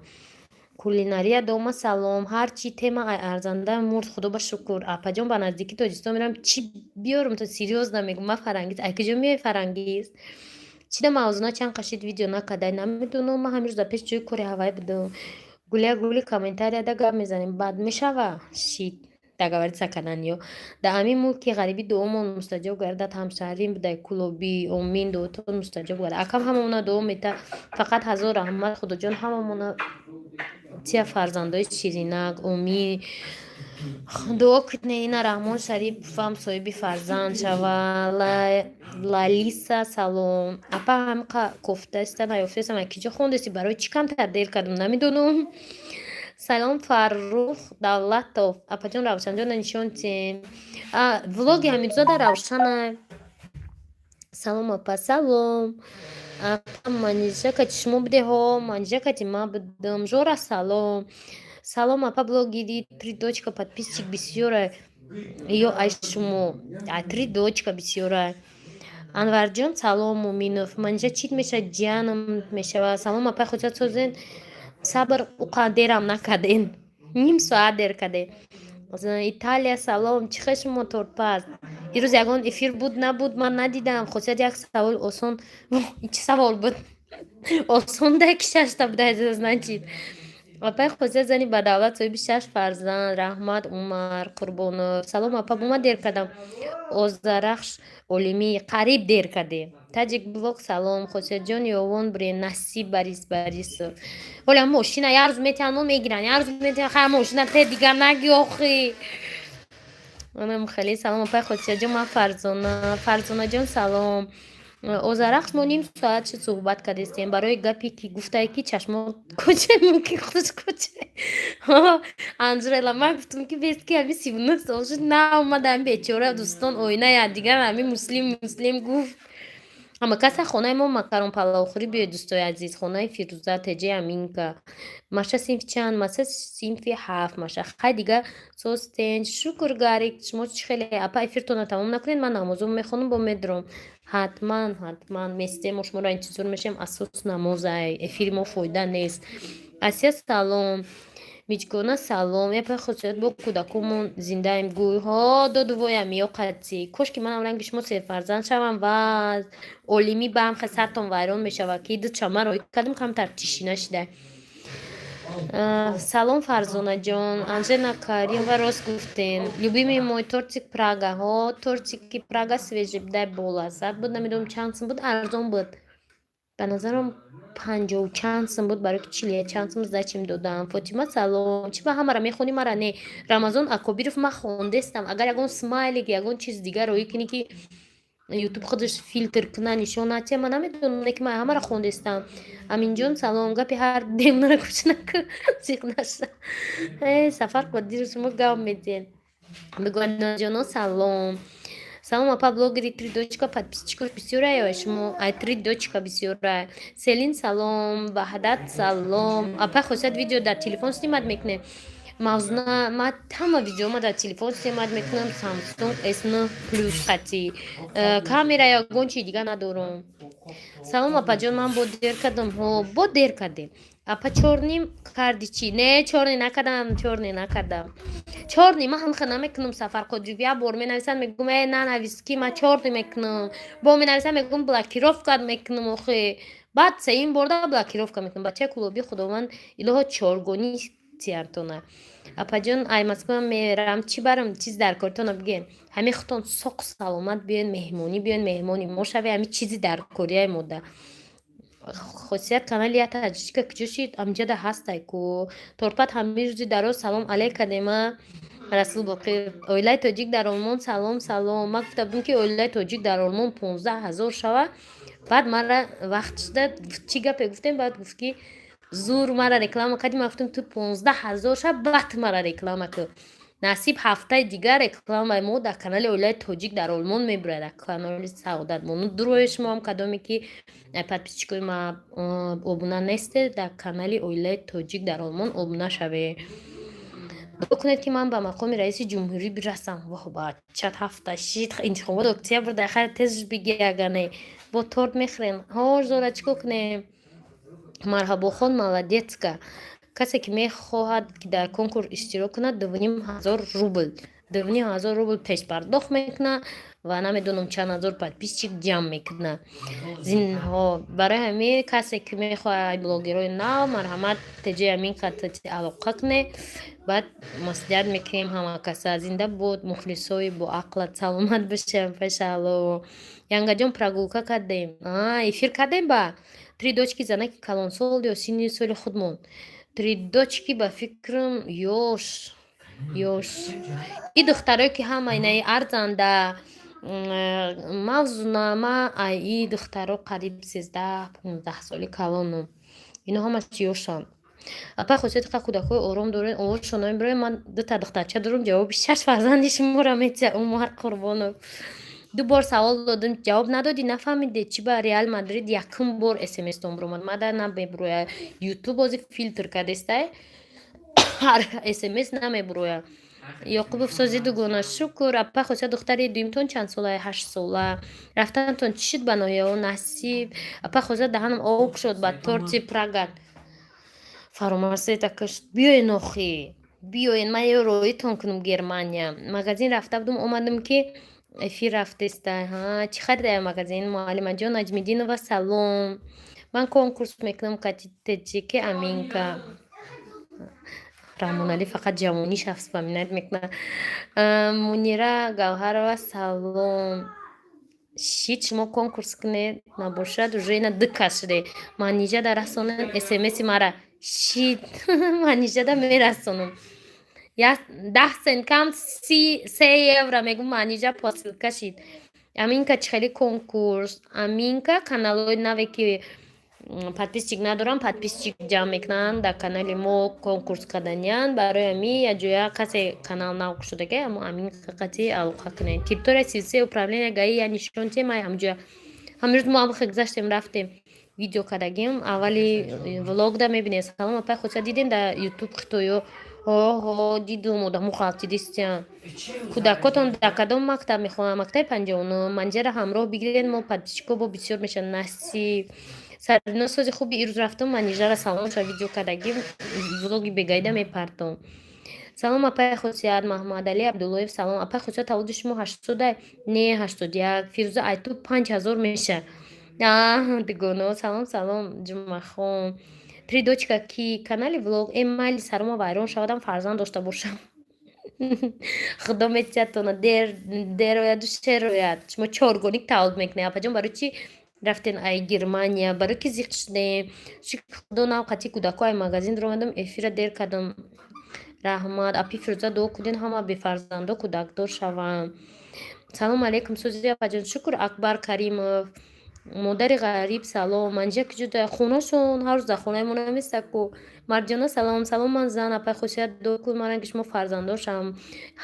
A: Кулинария дома, салом. Ҳарчи тема ай арзанда мурд, Худо ба шукр. Апаҷон, ба наздики Тоҷикистон мерам, чӣ биёрам? То серьёзно мегӯм, ма Фарангиз. Ай куҷо меои, Фарангиз? Чӣ да мавзуна чанд қашид видео накардай? Намедонам, ман ҳамин рӯза пеш ҷои кори ҳавай будам. Гуля гули, комментарияда гап мезанем, бад мешава шид договориться кардан ё дар ҳамин мулки ғарибӣ. Дуомон мустаҷоб гардад. Ҳамшаҳрим будай Кулобӣ, омин, дуотон мустаҷоб гардад. Акам ҳамамона дуо мета, фақат ҳазор раҳмат. Худоҷон, ҳамамона тия фарзандои ширинак, омин. Дуо кунед, ина Раҳмон Шариповам соҳиби фарзанд шава. Лалиса, салом. Апа, ҳамқа кофтаиста наёфтаистам, ай киҷо хондеси? Барои чӣ камтар дер кардам, намедонам. Салом, Фаррух Давлатов. Апаҷон, Равшанҷона нишон тем. Влоги ҳамидзода Равшана. Салом, апа, салом. Апа, Манижа кати шумо будеҳо, Манижа кати ман будам. Жора, салом. Салом, апа, блогери три дочка, подписчик бисёра ё ай шумо три дочка бисёра. Анварҷон, салом. Муминов, Манижа чит мешавад, ҷиянам мешавад. Салом, апай Хуҷат, созен. Сабр, уқа дерам накарден, ним соат дер кардем. Италия, салом. Чӣ хел шумо, тортпаз? Дирӯз ягон эфир буд, набуд, ман надидам. Хусият, як савол осон. Чӣ савол буд осонда, ки шашта буда, значит. Апай Хусият, зани бадавлат, соҳиби шаш фарзанд. Раҳмат. Умар Қурбонов, салом, апа, бо ман дер кардам. Озарахш Олимӣ, қариб дер кардем. Таҷик блог, салом. Хусиятҷон, ёвон бурем. Насиб Борис Борисов, ҳоля мошина як рӯз метиҳанд, мо мегиранд, як рӯз метиҳанд. Хай, мошина те дигар наги охи. Анам хеле. Салом, апай Хусиятҷон, ман Фарзона. Фарзонаҷон, салом. Озарахш, мо ним соат шуд суҳбат кардестем барои гапе ки гуфтае, ки чашмо кӯча, мумкин худаш кӯча. Анжела, ман гуфтам, ки бест ки ҳами 39 сол шуд, наомада ҳами бечора. Дӯстон, оина якдигар ҳами муслим муслим гуфт. Ҳама каса хонаи мо макарон палавхӯрӣ биёед, дӯстои азиз. Хонаи Фирӯза, Теҷаи Аминка. Маша синфи чанд? Маша синфи ҳафт. Маша, хай, дига состен. Шукр, Гарик, шумо чӣ хеле? Апа, эфиртонро тамом накунед, ман намозо мехонам, бо медурам. Ҳатман, ҳатман местем, мо шуморо интизор мешавем. Асос намозай, эфири мо фоида нест. Асия, салом. Миҷгона, салом. Япай хусусият, бо кӯдакомон зиндаем. Гӯйҳо додувоям ё қатъӣ. Кошки манам ранги шумо серфарзанд шавам ва олимӣ ба ҳам сартон вайрон мешавад, ки ду чама роӣ кардем, камтар тишина шида. Салом, Фарзонаҷон. Анжела Каримова, рост гуфтем. Любимый мой тортик Прага. Ҳо, тортики Прага свежий будай, болаззат буд. Намедонам, чанд сум буд, арзон буд. Ба назарам, панҷоҳу чанд сум буд, барои ки чилия чанд сум зачем додам. Фотима, салом. Чӣ ба ҳамаро мехонӣ, мара не? Рамазон Акобиров, ман хондестам. Агар ягон смайлик, ягон чиз дигар роӣ кунӣ, ки Ютуб худаш филтр куна, нишон натия, ман намедонам, ки ман ҳамаро хондестам. Аминҷон, салом. Гапи ҳар демнара гӯш наку, зиқ наша. Э, Сафар Қодиров, шумо гап медиҳед. Бигӯяҷоно, салом. Салом, апа, блогери Три дочка подписчикош бисёра ё шумо ай Три дочка бисёра? Селин, салом. Ваҳдат, салом. Апа Хосият, видео дар телефон снимать мекунем? Мавзуна, ма ҳама видеома дар телефон снимать мекунам, Samsung S9 Plus қати. Камера ягон чи дига надорам. Салом, апаҷон, ман бо дер кардам. Ҳо, бо дер кардем. Апа, чёрный карди чӣ? Не, чёрный накардам, чёрный накардам. Чёрный ман ҳамха намекунам. Сафар Қодиров як бор менависам, мегӯм: «Э, нанавис, ки ман чёрный мекунам». Бо менависам, мегӯм: «Блокировка мекунам». Охе, баъд сеюм борда блокировка мекунам. Бачаи кулоби, Худованд илоҳо чоргонӣ тияртона. Апаҷон, ай Москва мерам, чӣ барам? Чиз дар кортона бигӯем. Ҳами худтон соқ саломат биёен, меҳмонӣ биёен, меҳмони мо шаве. Ҳами чизи дар корияи мода. Хосият, канали я таҷичка куҷо шид? Амҷада ҳастай ку торпат. Ҳамин рӯзи дароз салом алейк кардема. Расул Боқир, оилаи тоҷик дар Олмон, салом, салом. Ман гуфта будам, ки оилаи тоҷик дар Олмон 15 000 шава, баъд мара вақт шуда чӣ гапе гуфтем, баъд гуфт, ки зур мара реклама кардӣ. Ман гуфтам: «Ту 15 000 шава, баъд мара реклама кун». Насиб, ҳафтаи дигар рекламаи мо дар канали оилаи тоҷик дар Олмон мебурад, дар канали Саодат мону дурои шумоам. Кадоме ки подписчикои ма обуна нестед, дар канали оилаи тоҷик дар Олмон обуна шавед. Дуо кунед, ки ман ба мақоми раиси ҷумҳурӣ бирасам. Воҳ, бачат, ҳафта шид, интихобот октябр дар хайр, тез биги, агар не, бо торт мехӯрем. Ҳош зора, чӣ кор кунем? Марҳабохон, молодецка. Касе ки мехоҳад, ки дар конкурс иштирок кунад, 2500 рубл, 2500 рубл пешпардохт мекунад ва намедонам чанд ҳазор подписчик ҷамъ мекунад. Зинҳо барои ҳамин, касе ки мехоҳад, блогерҳои нав, марҳамат, теҷои ҳамин алоқа кунед, баъд маслиҳат мекунем ҳама каса. Зинда бод мухлисои боақлат, саломат бошем. Пашало, Янгаҷон, прогулка кардем, эфир кардем. Ба Три дочки занаки калонсол ё синни соли худмон? Три дочки, ба фикрам, ёш, ёш. И духтарое ки ҳама инаи арзанда, Мавзуна, ма и духтаро қариб 13-15 соли калонум. Ино ҳамаш ёшанд. Апай Хосияти, қа кӯдакҳои ором доред, овозшон намебарояд. Ман дута духтарча дорам, ҷавоби шаш фарзанди шуморо метиҳад. Умар Қурбонов, ду бор савол додам, ҷавоб надодӣ, нафаҳмидед. Чӣ ба Реал Мадрид якум бор смстон биромад, мада намебурояд? Ютуб бози филтр кардестай, ҳар смс намебурояд. Ёқубов, сози дугона, шукр. Апа Хосият, духтари дуюмтон чанд сола? 8 сола. Рафтантон чӣ шуд ба ноҳияҳо? Насиб. Апа Хосият, даҳанам об шуд ба торти Прагат. Фаромарсета кашт. Биёен охи, биёен, ман ё роитон кунам. Германия магазин рафта будум, омадам, ки эфир рафтеста. Чӣ харидая магазин? Муаллимаҷон Наҷмиддинова, салом. Ман конкурс мекунам кати теҷики Аминка. Раҳмоналӣ фақат ҷавониша вспоминать мекунад. Мунира Гавҳарова, салом. Шит, шумо конкурс кунед, набошад, уже ина ду кас шуде. Манижада расонем смси мара. Шит, Манижада мерасонам. 10 цент кам, 3 евро мегӯм. Манижа посылка шид. Аминка, чӣ хели конкурс? Аминка, каналҳои наве ки подписчик надорам, подписчик ҷамъ мекунанд, дар канали мо конкурс карданиянд. Барои ҳамин якҷоя касе канал нав кушодага, амо Аминка қатӣ алоқа кунед. Территория силсилаи управления ГАИ я нишон тем. Ай ҳамҷоя ҳамрӯз мо ҳам гузаштем, рафтем, видео кардагим, аввали влогда мебинед. Салом, апай Хосият, дидем дар Ютуб хитоё? Ҳо, дидум, одамо ғалтидистиян. Кӯдакотон дар кадом мактаб мехонанд? Мактаби 59. Манҷара ҳамроҳ бигиред, мо подписчико бо бисёр мешаванд. Насиб. Сарино, сози хуби. Ирӯз рафтам, Манижара саломша видео кардагим, влоги бегайда мепартом. Салом, апай Хосият. Маҳмадалӣ Абдуллоев, салом. Апай Хосият, таваллуди шумо 80-а? Не, 81. Фирӯза, айту 5000 меша. Дугоно, салом, салом. Ҷумъахон, Три дочка ки канали влог. Э, майли, сарома вайрон шавадам, фарзанд дошта бошам. Худо метиҳадтона, дер дер ояду шер ояд. Шумо чоргоник таваллуд мекунед. Апаҷон, барои чӣ рафтен ай Германия? Барои ки зиқ шудем. Шукр Худо, нав қати кӯдако ай магазин дуромадам, эфира дер кардам. Раҳмат. Апи Фирӯза, дуо кунед, ҳама бефарзандо кӯдакдор шаванд. Салому алейкум, сӯзи, апаҷон, шукр. Акбар Каримов. Модари ғариб, салом. Манҷа ки ҷуда хонашон, ҳар рӯз дар хонаи мо наместа ку. Марҷона, салом, салом. Ман зан, апай Хусият, дуо кун ман ранги шумо фарзанддор шавам.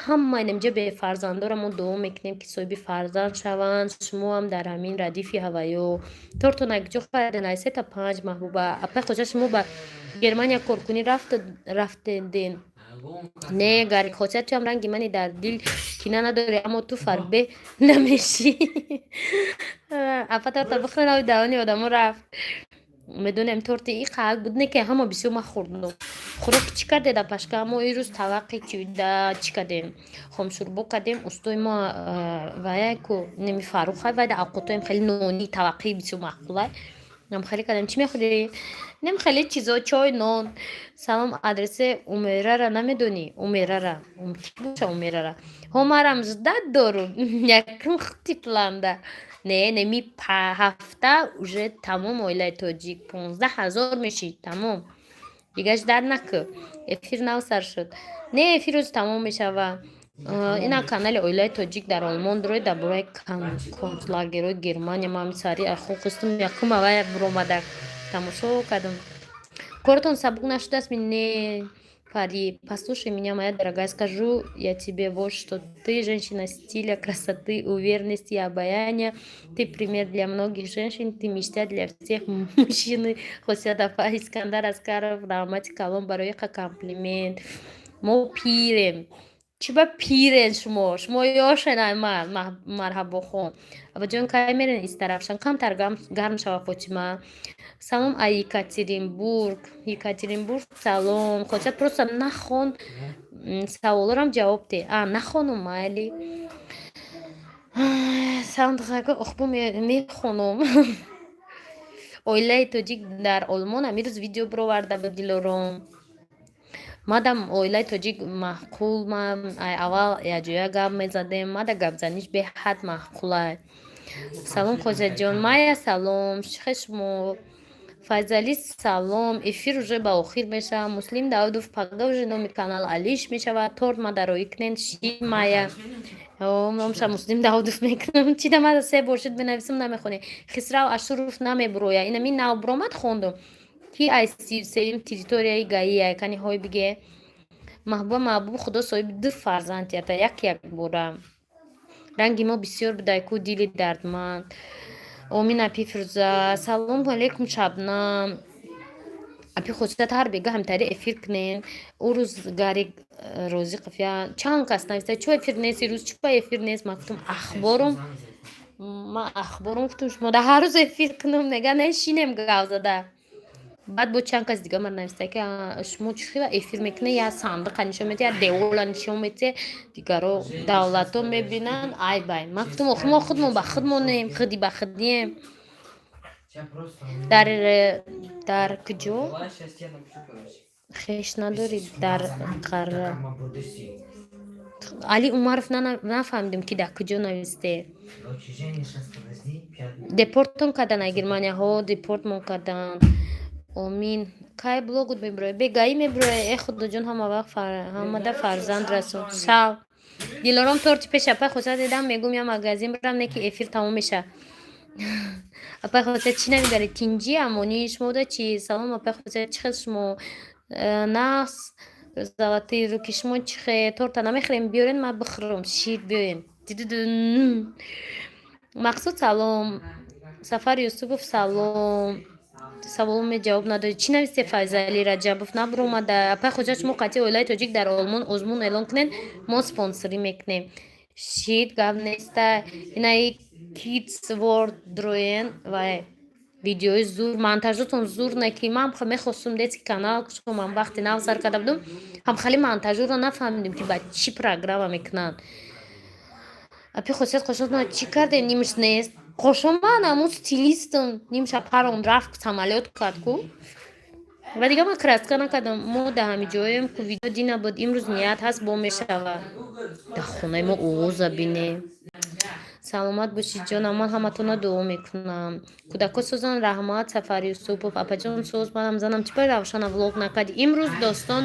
A: Ҳама инамҷа бефарзанддора, мо дуо мекунем, ки соҳиби фарзанд шаванд. Шумоам дар ҳамин радифи ҳаваё. Тортон якҷо хариден, ай сета панҷ. Маҳбуба апай Хоҷа, шумо ба Германия коркунӣ рафтеден? Не, Гарик Хосият, туам ранги мани, дар дил кина надорӣ, аммо ту фарбе намешӣ. Апа, торта бихӯрав, даҳони одамо рафт. Медонем, торти и қаак буд, не ки ҳама бисёр ман хӯрдум. Хӯроки чӣ кардед, апашка? Мо ирӯз таваққи чида чӣ кардем? Хомшӯрбо кардем. Устои мо ваяй ку, неми Фаррухай, вайда авқотоем хеле нони таваққи бисёр маъқулай. Нам хеле кардем. Чӣ мехӯрӣ? Нем хеле чизо, чой, нон. Салом, адреси Умерара намедонӣ? Умерара ки боша? Умерара ҳо, марам ждать дорум, якум хти планда. Не, неми ҳафта уже тамом, оилаи тоҷик 15 000 мешид, тамом. Дигар ждать накӯ. Эфир нав сар шуд? Не, эфир рӯз тамом мешава. Ина канали оилаи тоҷик дар Олмон доред, дар бораи концлагерҳои Германия. Ман сари хостум, якум аввал буромада тамошо кардам. Коротон сабук нашудааст? Не, Пари, послушай меня, моя дорогая, скажу я тебе вот что. Ты женщина стиля, красоты, уверенности и обаяния. Ты пример для многих женщин, ты мечта для всех мужчин. Хосият апа, Искандар Аскаров, раҳмати калон барои комплимент. Мо пирем. Чӣ ба пирен шумо? Шумо ёшен ай ман, марҳабохон. Абаҷон, кай мерен Истарафшан? Камтар гарм шава, Фотима. Салом, ай Екатеринбург. Екатеринбург, салом. Хотя просто нахон, саволорам ҷавоб де. А, нахонум, майли. Салом, духтарко, охбо мехонум. Оилаи тоҷик дар Олмон амирӯз видео бироварда ба Дилором. Мадам оилаи тоҷик маъқул, ман ай аввал якҷоя гап мезадем, мада гапзаниш беҳад маъқулай. Салом, Хоҷаҷон, Майя, салом, чӣ хел шумо? Файзалӣ, салом. Эфир уже ба охир мешавад. Муслим Давудов, пага уже номи канал алиш мешавад. Торт мада роӣ кунед, ши Майя. Номша Муслим Давудов мекунам. Чи да мада се бор шуд бинависам, намехонӣ. Хисрав Ашуров намебуроя. Инами нав буромад, хондум. Ки ай сеюм территорияи гаи кани ҳой биге. Маҳбуба Маҳбуб, Худо соҳиби ду фарзанд ята, як як бора. Ранги мо бисёр будай ку, дили дардманд. Омин, апи Фирӯза. Салому алейкум, Шабнам. Апи Хусият, ҳар бега ҳамтари эфир кунем. Ӯ рӯз Гарик Розиқов я чанд кас нависта, чо эфир нест ирӯз, чӣ ба эфир нест? Ман гуфтам, ахборум, ман ахборум, гуфтам, шумо да ҳар рӯз эфир кунам, нега нешинем гав зада. Баъд бо чанд кас дига ман нависта, ки шумо чӣ хела эфир мекунед, я сандиқа нишон медиҳед, я девола нишон медиҳед, дигаро давлатҳо мебинанд, айбай. Ман гуфтам, охи мо худмон ба худмонем, худи ба худием. Дар куҷо хеш надорӣ, дар қара Али Умаров, нафаҳмидем, ки дар куҷо нависте. Депортон кардан ай Германияҳо, депортмон карданд. Омин. Кай блогут мебирояд? Бегаӣ мебирояд. Э, Худоҷон, ҳама вақт ҳамада фарзанд расон. Шав. Дилором, торти пеш апай Хусрат дидам, мегум я магазин бирам, не ки эфир тамом меша. Апай Хусрат, чӣ намедаред? Тинҷӣ, амонӣ, шумо чӣ? Салом, апай Хусрат, чӣ хел шумо? Нағз, золотые руки, шумо чӣ хел? Торта намехӯрем, биёрен, ман бихӯрам, шир биёрен. Мақсуд, салом. Сафар Юсупов, салом. Саволоме ҷавоб надодӣ. Чӣ нависте, Файзалӣ Раҷабов? Набуромада. Апай Хоҷа, шумо қатъи оилаи тоҷик дар Олмон озмун эълон кунед, мо спонсорӣ мекунем. Шид, гап неста. Инаи Kids World дроен ва видеои зур, монтажотон зур, не ки ман мехостум детский канал кушом, вақти нав сар карда будум, ҳам хеле монтажоро нафаҳмидем, ки ба чӣ программа мекунанд. Апи Хосият, қошотона чӣ кардем? Нимш нест. Қошоман ҳамун стилистам нимша парон рафт, самолёт кард ку, ва дига ман краска накардам. Мо да ҳами ҷоем ку, видео дина буд, имрӯз ният ҳаст, бо мешавад. Дар хонаи мо овоза бине. Саломат бошед, ҷонам, ман ҳаматона дуо мекунам. Кӯдако созан, раҳмат, Сафар Юсупов. Апаҷон, соз, манам занам, чӣ ба Равшана влог накардӣ? Имрӯз достон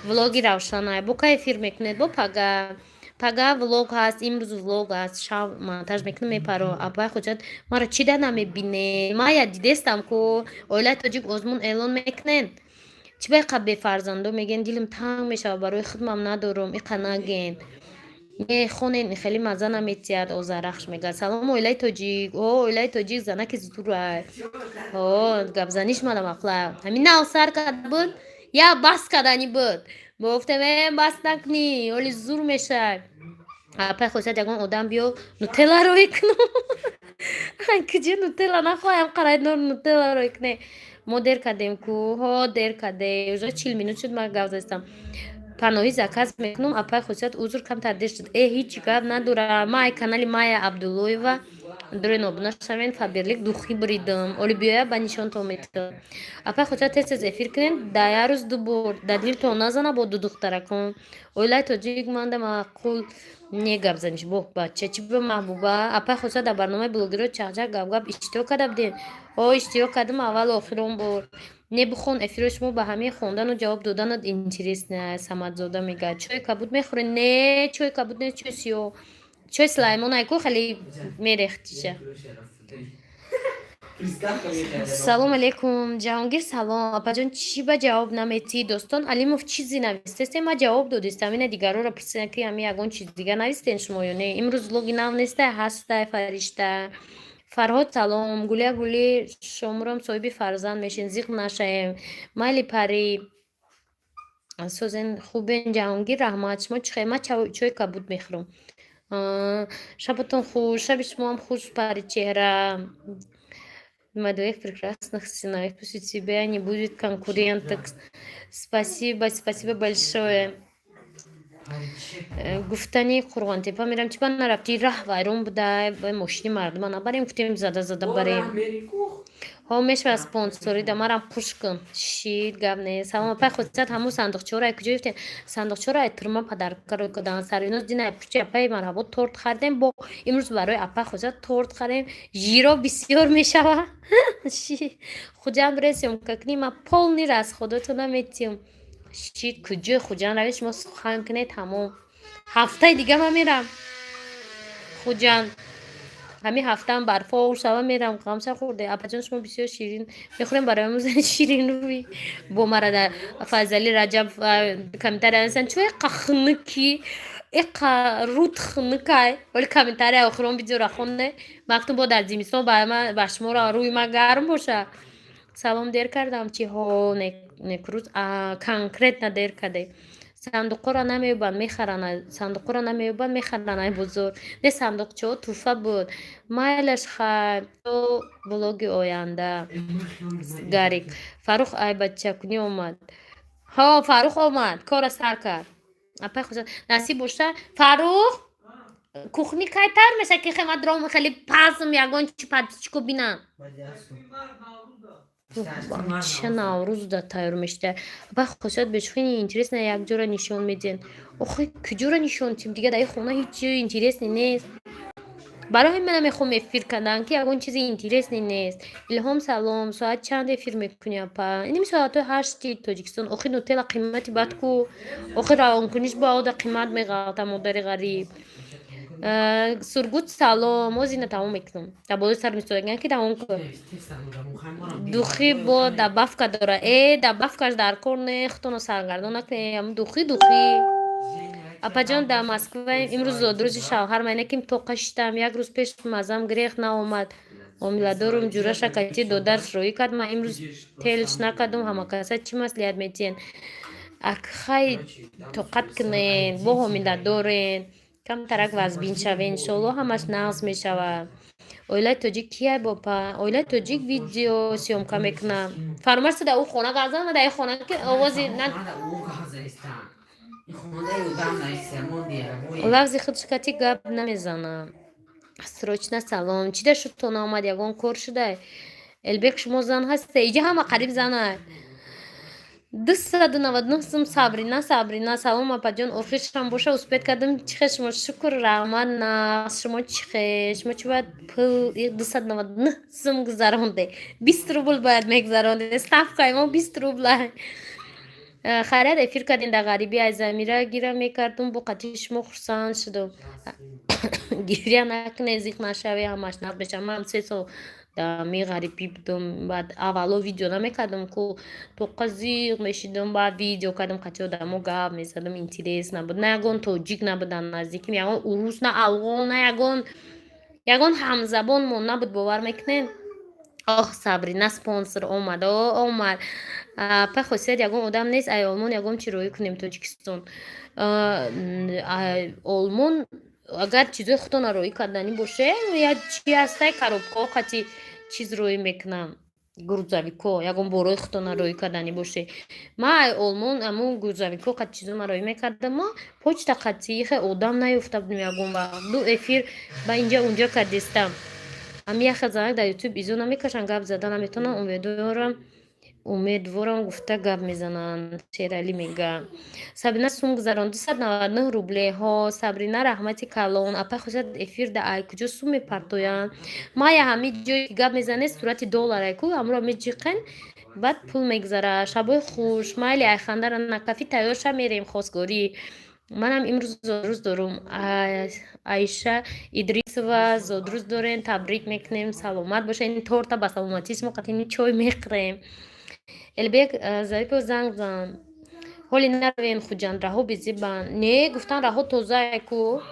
A: влоги Равшана. Бо кай эфир мекунед? Бо пага. Пага влог ҳаст, имрӯз влог ҳаст, шаб монтаж мекунам, мепаро. Апай Хуҷат, маро чӣ да намебине? Мая дидестам, ку оилаи тоҷик озмун эълон мекунен. Чӣ ба иқа бефарзандо мегӯен? Дилам танг мешавад, барои худмам надорум, иқа наген. Не хонен, хеле мазза наметиҳад. Озарахш мегӯяд: «Салом, оилаи тоҷик». О, оилаи тоҷик занаки зурай. О, гапзаниш мада мақла. Ҳамин нав сар карда буд, я бас кардани буд. Гуфтем: «Э, бас накунӣ, оли зур мешавад». Апай Хосият, ягон одам биё, нутелла рӯй кунам. Куҷо нутелла нахоҳам қарайд, нутелла рӯй куне. Мо дер кардем ку, ҳо, дер кардем. Уже 40 минут шуд, ман гап застам. Паноҳӣ заказ мекунам. Апай Хосият, узр, камтар дер шуд. Э, ҳеҷ гап надорам. Ман ай канали Майя Абдуллоева дурен обуна шавен. Фаберлик духи буридам, оли биёя, ба нишонтон метавам. Апай Хосият, тез тез эфир кунем, дар як рӯз ду бор, дар дилтон назана бо ду духтаракон. Оилаи тоҷик манда маъқул не гап заниш бо бача чӣ ба Маҳбуба. Апай Хосият, дар барномаи блогеро чахчах гапгап иштирок карда будем? О, иштирок кардам, аввалу охирон бор. Не бихон, эфиро шумо ба ҳамаи хондану ҷавоб доданат интересно. Самадзода мегӯяд: «Чойи кабуд мехӯред?» Не, чойи кабуд не, чойи сиёҳ, чойи Сулаймон айку хеле мерехтиша. Салом алейкум, Ҷаҳонгир, салом, апаҷон. Чӣ ба ҷавоб наметӣ? Достон Алимов чизе навистестем, ма ҷавоб додистам. Ина дигарора пурсидам, ки ҳами ягон чиз дигар навистен шумо ё не. Имрӯз влоги нав нестай? Ҳастай, Фаришта. Фарҳод, салом. Гулия гули, шомурам соҳиби фарзанд мешин, зиқ нашаем. Майли, Пари, созен, хубен? Ҷаҳонгир, раҳмат, шумо чӣ хел? Ман чойи кабуд мехӯрам. Шабатон хуш. Шаби шумоам хуш, Паричеҳра. Моих двоих прекрасных сыновей. Пусть у тебя не будет конкуренток. Спасибо, спасибо большое. Гуфтани Қурғонтепа мерам, чӣ ба нарафтӣ? Раҳ вайрон буда, мошини мардума набарем, гуфтем, зада зада барем. Ҳо, мешавад, спонсорӣ да марам хуш кун. Шид, гап не. Салом, апай Хосият, ҳамун сандуқчаҳоро ай куҷо ёфтем? Сандуқчаҳоро ай турма подарка рӯй карданд. Сарвиноз дина ай пушти апаи марҳабо торт харидем, бо имрӯз барои апай Хосият торт харем. Жиро бисёр мешавад. Хуҷанд бирем, съёмка кунем, ман полный расходотона наметиҳам. Шид, куҷои Хуҷанд равед, шумо сухан кунед, тамом. Ҳафтаи дига ман мерам Хуҷанд. Ҳамин ҳафтаам барфо шава, мерам. Ғамша хӯрде, апаҷон, шумо бисёр ширин мехӯрем, барои ширинрӯй. Бо мара дар Файзали Раҷаб комментария нависанд: «Чӯ эқа хунукӣ, эқа руд хунукай?» Вале комментария охирон видеора хонде, мактум бо дар зимистон ба шуморо рӯи ман гарм боша. Салом, дер кардам чи? Ҳо, некрӯз конкретно дер кардем. Сандуқҳоро намеёбанд, мехаранд, сандуқҳоро намеёбанд, мехаранд ай бозор. Не, сандуқчаҳо тӯҳфа буд. Майлаш, хайр, то влоги оянда. Гарик Фаррух ай бачакунӣ омад. Ҳо, Фаррух омад, кора сар кард. Апай Хусрат, насиб боша. Фаррух, кухни кайтар меша, ки хема дром хеле пазм, ягон чи подписчико бинам. Ча Наврӯз да тайёр мешуда? Апай Хусрат, бешухи интересно якҷора нишон медиҳен. Охи, куҷора нишон тим? Дига дар ин хона ҳеҷ чизи интересный нест. Барои ҳамин ман намехоҳам эфир кардан, ки ягон чизи интересный нест. Илҳом, салом, соат чанд эфир мекунӣ, апа? Иними соатҳои 8-и Тоҷикистон. Охи, нутелла қимати бад ку. Охи, равонкуниш бо ода қимат меғалта, модари ғариб. Сургут, салом. Оз ина тамом мекунам. Дар болои сар мистодаган, ки тамом кун. Духи бо добавка дора. Э, добавкаш дар кор не, худтонро саргардон накунед. Духи, духи. Апаҷон, дар Москва имрӯз зодрӯзи шавҳар майна, ким тоқа шиштам. Як рӯз пеш мазам грех наомад. Ҳомиладорум, ҷураша кати додарш роӣ кард. Ман имрӯз телш накардум. Ҳамакаса чӣ маслиҳат метиҳен? Акхай, тоқат кунед, бо ҳомиладорен. Камтарак вазбин шавед, иншоалло, ҳамаш нағз мешавад. Оилаи тоҷик кияй, бопа? Оилаи тоҷик видео съёмка мекунад. Фармош, дар ӯ хона гап зан, дар ин хона ки овози на лафзи худшкати гап намезанам. Срочно салом. Чӣ да шуд, то наомад? Ягон кор шудай? Элбек, шумо зан ҳасте? Иҷа ҳама қариб занай. 299 сум. Сабрина, Сабрина, салом, апаҷон, охиршам боша, успеть кардам. Чӣ хел шумо? Шукр, раҳмат, нағз. Шумо чӣ хел? Шумо чӣ бояд пул 299 сум гузаронде? 20 рубл бояд мегузаронде, ставкаи мо 20 рубла. Хайрият, эфир кардем дар ғарибӣ. Ай Замира гира мекардум, бо қатъи шумо хурсанд шудум. Гиря накунед, зиқ нашавед, ҳамаш нағз мешавад. Ман 3 сол дар ми ғарибӣ будум. Баъд аввало видео намекардам ку, тоқа зиқ мешидум. Баъд видео кардам, қатъи одамо гап мезадам, интерес набуд. На ягон тоҷик набудан наздиким, ягон урус, на афғон, на ягон ҳамзабонмон набуд, бовар мекунед? Оҳ, Сабрина спонсор омад, о омад. Па хосият, ягон одам нест, ай Олмон ягон чи роӣ кунем Тоҷикистон? Олмон агар чизои худтона роӣ карданӣ боше, як чи ҳастай, коробкаҳо қати чиз роӣ мекунам, грузовикҳо. Ягон борои худтона роӣ карданӣ боше, ман ай Олмон ҳамун грузовикҳо қати чизома роӣ мекардамо, почта қати хе одам наёфта будем. Ягон вақт ду эфир ба инҷа унҷа кардистам. Ҳами яхе занак дар Ютуб изо намекашанд, гап зада наметавонам. Умедворам, умедворам, гуфта гап мезананд. Шералӣ мега: Сабрина сум гузарон, 299 рубле. Ҳо, Сабрина, раҳмати калон. Апай хосият, эфир да ай куҷо сум мепартоянд? Мая ҳами ҷое ки гап мезанед, сурати долларай ку, ҳамро меҷиқен, баъд пул мегузара. Шабои хуш, майли, айхандара накафӣ, тайёр ша, мерем хосгорӣ. Манам имрӯз зодрӯз дорум. Аиша Идрисова, зодрӯз дорем, табрик мекунем, саломат бошед. Ин торта ба саломатии шумо, қатини чой мехӯрем. Элбек Зарипов, занг зан. Ҳоли наравем Хуҷанд, раҳо безебанд. Не, гуфтан раҳо тозае ку,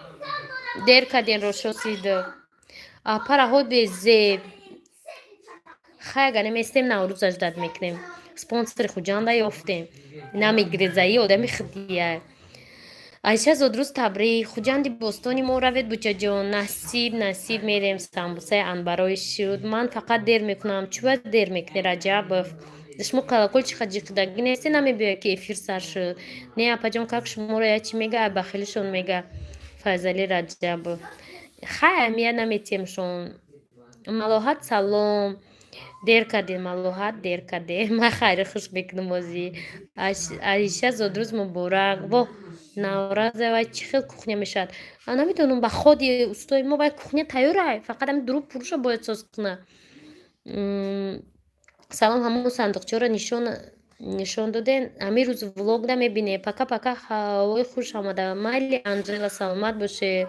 A: дер карден, рошосид. Апа, раҳо безеб. Хай, агар наместем, Наврӯзаш дад мекунем. Спонсори Хуҷанда ёфтем, намегирезаи одами худия. Айша, зодрӯз табрик. Хуҷанди бостони мо равед, бучаҷон. Насиб, насиб, мерем. Самбусаи анбарои шуд. Ман фақат дер мекунам. Чӯба дер мекунӣ, Раҷабов? Шумо колокольчика ҷиқидагӣ несте, намебиёяд, ки эфир сар шуд. Не, апаҷон, как шуморо я чӣ мега, бахилишон мега. Файзалӣ Раҷабов, хай, аҳамият наметиҳемшон. Малоҳат, салом. Дер кардем, Малоҳат, дер кардем. Ман хайри хуш мекунам озӣ. Аиша, зодрӯз муборак. Воҳ, Навразова, чӣ хел кухня мешавад? Намедонам, ба ходи устои мо вай кухня тайёрай, фақат ҳами дуруг пуруша бояд соз куна. Салом, ҳамон сандуқчаро нишон доден? Ҳамин рӯз влогда мебинем. Пока, пока, ҳавои хуш омада. Майли, Анжела, саломат боше.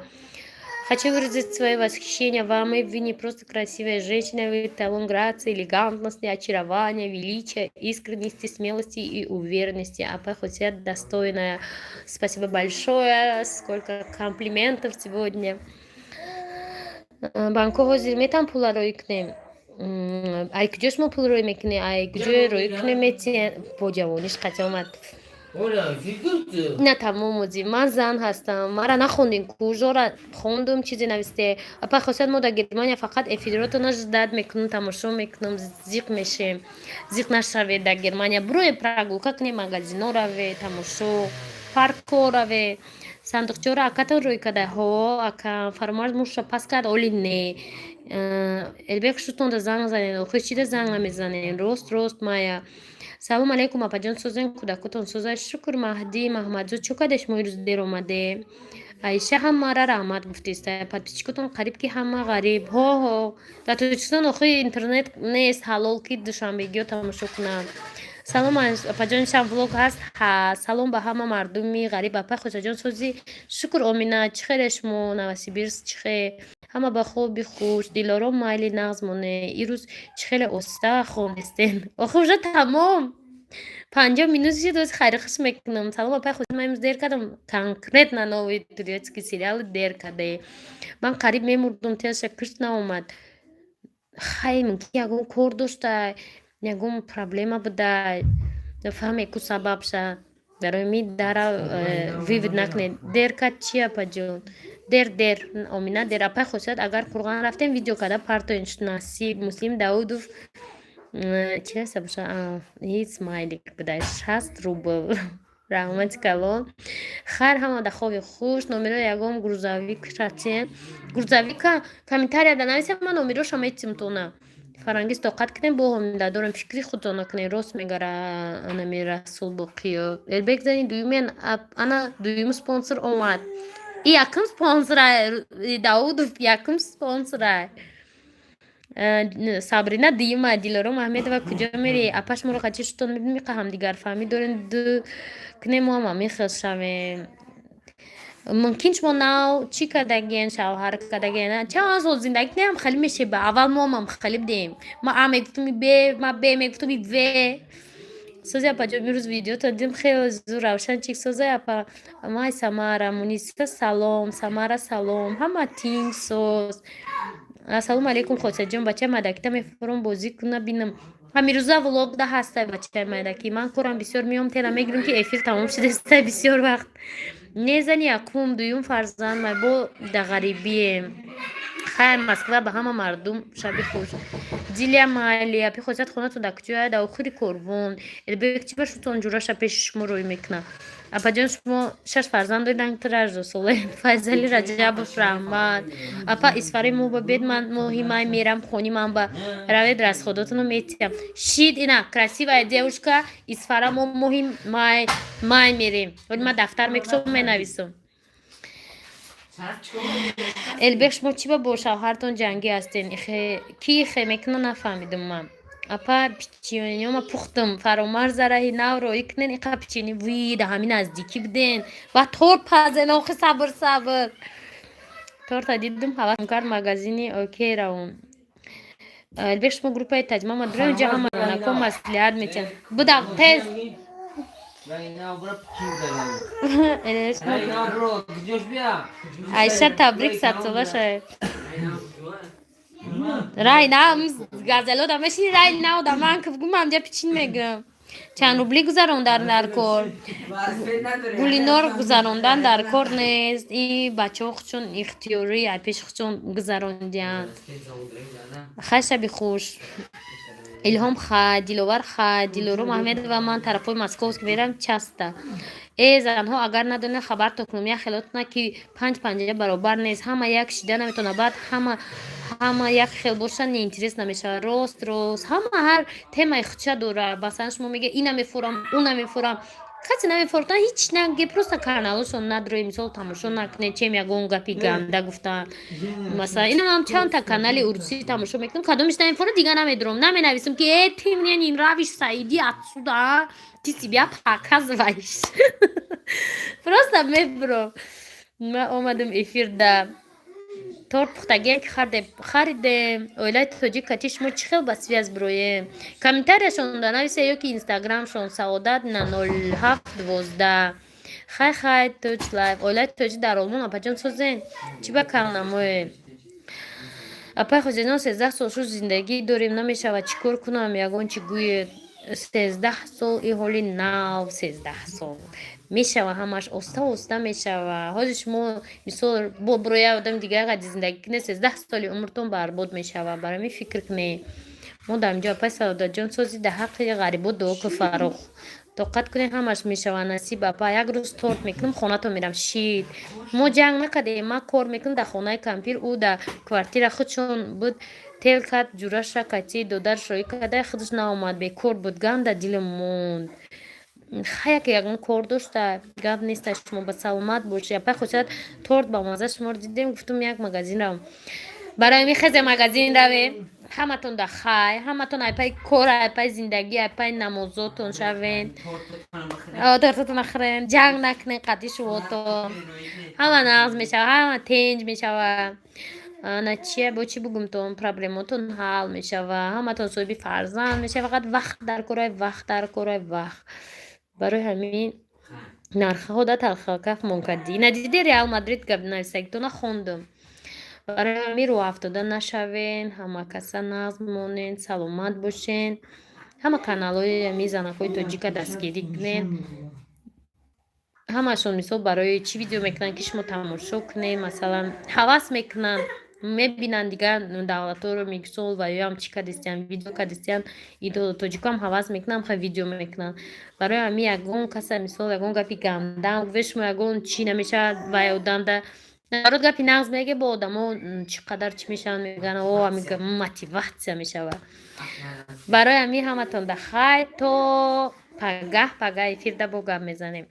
A: Хочу выразить свое восхищение вами. Вы не просто красивая женщина, вы эталон грации, элегантности, очарования, величия, искренности, смелости и уверенности. Апа Хусият достойная. Спасибо большое. Сколько комплиментов сегодня. Банко ҳозир метавон пула рӯй кунем? Ай куҷо шумо пул рӯй мекунед? Ай куҷо рӯй кунем, метиҳен? Бо ҷавониш қатъи омад. На, тамом озӣ. Ман зан ҳастам. Мара нахондем кужора хондум, чизе нависте. Апа Хосият, мо дар Германия фақат эфиротона ждать мекунам, тамошо мекунам, зиқ мешем. Зиқ нашавед дар Германия. Буроем, прогулка кунем, магазино раве, тамошо, паркҳо раве. Сандуқчаро акатон рӯй карда? Ҳо, ака Фаромарз мушро пас кард, оли не. Элбек, шутонда занг занед. Охир чида занг намезанед? Рост, рост, Майя. Салом алейкум, апаҷон, созен, кӯдакотон соза, шукр. Маҳдӣ Маҳмадзод, чӯ кардеш, мо ирӯз дер омаде? Аиша ҳам мара раҳмат гуфтеста. Подписчикотон қариб ки ҳама ғариб. Ҳо, ҳо, дар Тоҷикистон охир интернет нест ҳалол, ки душанбегиҳо тамошо кунанд. Салом, апаҷон, шам влог ҳаст? Ҳа. Салом ба ҳама мардуми ғариб. Апай Хосаҷон, созӣ, шукр. Омина, чӣ хеле шумо, Новосибирск чӣ хел? Ҳама ба хоби хуш. Дилором, майли, нағз моне. Ирӯз чӣ хеле оста хондестен. Охир уже тамом, 50 минут шуд, оз хайри хуш мекунам. Салом, апай Хос, ман имрӯз дер кардам, конкретно новый турецкий сериал дер кардае. Ман қариб мемурдум, тезша кишт наомад. Хай, мумкин ягон кор доштай, ягон проблема будай, фаҳме ку сабабша. Барои ми дара вывод накунед. Дер кард чи, апаҷон? Дер, дер, Омина, дер. Апай Хосият, агар Қурғон рафтем, видео карда партоен. Насиб. Муслим Даудов чи ҳаста боша? Смайлик будай. 60 рубл, раҳмати калон. Хайр, ҳама да хоби хуш. Номерои ягон грузовик ратен, грузовика комментарияда нависем, ман номероша метим тона. Фарангиз, тоқат кунем, бо ҳомиладорем, фикри худтона кунем. Рост мегара анами Расул Боқиё. Элбек, зани дуюмен, ана дуюм спонсор омад. И якум спонсора Даудов, якум спонсора. Сабрина дуюма. Дилором Аҳмедова, куҷо мерӣ, апа? Шуморо қачи шутон мебинем, иқа ҳамдигарфаҳмӣ дорем, ду кунем, мо ҳам ҳамин шавем. Мумкин шумо нав чӣ кардаген, шавҳар кардаген, чанд сол зиндагӣ кунем, хеле мешеба. Аввал мо ҳам хеле будем. Ма а мегуфтум, б, ма б мегуфтум, в. Сози, апаҷон, имрӯз видеото дидем, хеле зур, равшан чик. Созай, апа. Май Самара, Муниса, салом. Самара, салом, ҳама тинҷ, соз. Ассалому алайкум, Хотирҷон. Бачаи майдакита мефурам, бозӣ куна бинам. Ҳамирӯза влог да ҳастай бачаи майдакӣ. Ман корам бисёр, меом, тела мегирам, ки эфир тамом шудааста. Бисёр вақт не, зани якум, дуюм фарзанд май, бо да ғарибием. Хайр, Москва ба ҳама мардум шаби хуш. Дилия майли, апи Хосият, хонатон дар куҷоя? Дар охири корвон. Элбек, чӣ ба шутон ҷураша пеши шумо рӯй мекунад? Апаҷон, шумо шаш фарзанд доред, 18 сола. Файзали Раҷабов, раҳмат. Апа, Исфараи мо ба бед, ман моҳи май мерам хони ман ба равед, расходотонро метиҳам. Шид, ина красивая девушка. Исфара мо моҳи май мерем. Оли ман дафтар мекушом, менависам. Элбек, шумо чӣ ба бо шавҳартон ҷангӣ ҳастен? Ки хе мекуна, нафаҳмидум ман. Апа, печеньёма пухтум, Фаромарза раҳи нав роӣ кунен. Иқа печенье вуи, да ҳамин наздикӣ буден ва торт пазен. Охи, сабр, сабр. Торта дидум, ҳавасм кард, магазини окей равом. Элбек, шумо группаи таҷма дорем, инҷа ҳама нако маслиҳат метиҳанд. Буда тез. Айша, табрик, 100 сола шавед. Рай на газело да мешини, рай на да ман гум, амҷа пичин мегирам. Чанд рубли гузарондан дар кор? Гулинор, гузарондан дар кор нест. И бачаҳо худшон ихтиёрӣ ай пеши худшон гузарондиянд. Хай, шаби хуш. Илҳом, хай. Диловар, хай. Дилорум Аҳмедова, ман тарафҳои Московск мерам часто. Э, занҳо, агар надонед, хабартон кунам, як хелотона ки панҷ панҷа баробар нест, ҳама як шида наметавонад. Баъд ҳама як хел бошанд, неинтерес намешавад. Рост, рост, ҳама ҳар темаи худша дорад. Масалан, шумо мега, ина мефурам, уна мефурам, касе намефуртан, ҳеч наге, просто каналошон надрои, мисол, тамошо накунед, чем ягон гапи ганда гуфтан. Масалан, инам чандта канали урусӣ тамошо мекунам, кадомиш намефурам, дига намедурам, наменависам, ки э, ты мне не нравишься, иди отсюда, ты себя показываешь. Просто мебурам. Ман омадам эфирда. Торт пухтагие ки харидем. Оилаи тоҷик кати шумо чӣ хел ба связь бироем? Комментарияшон да нависе ё ки инстаграмшон саодат на 0712. Хай, хай, тоҷ лайф, оилаи тоҷик дар Олмон. Апаҷон, созен, чӣ ба кам намоем? Апай Хозиҷон, 13 сол шуд зиндагӣ дорем, намешавад, чӣ кор кунам? Ягон чӣ гӯед. 13 сол и ҳоли нав, 13 сол мешава, ҳамаш оста оста мешава. Ҳозир шумо, мисол, бо бироя одами дигар қади зиндагӣ кунед, 13 соли умртон барбод мешава. Барои ҳамин фикр кунед. Мо дар инҷо, апай Саодатҷон, сози, дар ҳаққи ғарибо дуо ку. Фаррух, тоқат кунед, ҳамаш мешава, насиб. Апа, як рӯз торт мекунам, хонатон мерам. Шид, мо ҷанг накардем. Ман кор мекунам дар хонаи кампир, ӯ дар квартира худшон буд. Тел кард, ҷураша кати додарш роӣ карда, худаш наомад, бекор буд. Ганда дилам монд. Хаяк ягон кор дошта, гап неста. Шумо ба саломат бошед. Апай Хосият, торт ба маза, шуморо дидем, гуфтум, як магазин равам. Барои ҳамин хезе магазин равем. Ҳаматон да хай, ҳаматон айпай кор, айпай зиндагӣ, айпай намозотон шавен, тортатон хӯрен, ҷанг накунен қадди шувотон, ҳама нағз мешава, ҳама тинҷ мешава. Ана чия, бо чӣ бугумтон, проблемотон ҳал мешава, ҳаматон соҳиби фарзанд мешава. Фақат вақт дар корай, вақт дар корай, вақт. Барои ҳамин нархҳо да талхакаф мон кардӣ. Ина диди, Реал Мадрид гап нависагитона хондум. Барои ҳамин рӯҳафтода нашавен, ҳама каса нағз монен, саломат бошен. Ҳама каналҳои ҳамин занакҳои тоҷика дастгирӣ кунен. Ҳамашон, мисол, барои чӣ видео мекунанд? Ки шумо тамошо кунед. Масалан, ҳавас мекунанд, мебинанд дигар давлатҳоро, мисол, ва ёам чӣ кардистиян, видео кардистиян, тоҷикоам ҳавас мекунанд, ха, видео мекунанд. Барои ҳамин ягон каса, мисол, ягон гапи гандам гӯе, шумо ягон чӣ намешавад. Вай одамда народ гапи нағз меге, бо одамо чӣ қадар чӣ мешаванд, мегӯянд, о, ҳамин мотиватсия мешавад. Барои ҳамин ҳаматон да хай, то пагаҳ. Пагаҳ эфирда бо гап мезанем.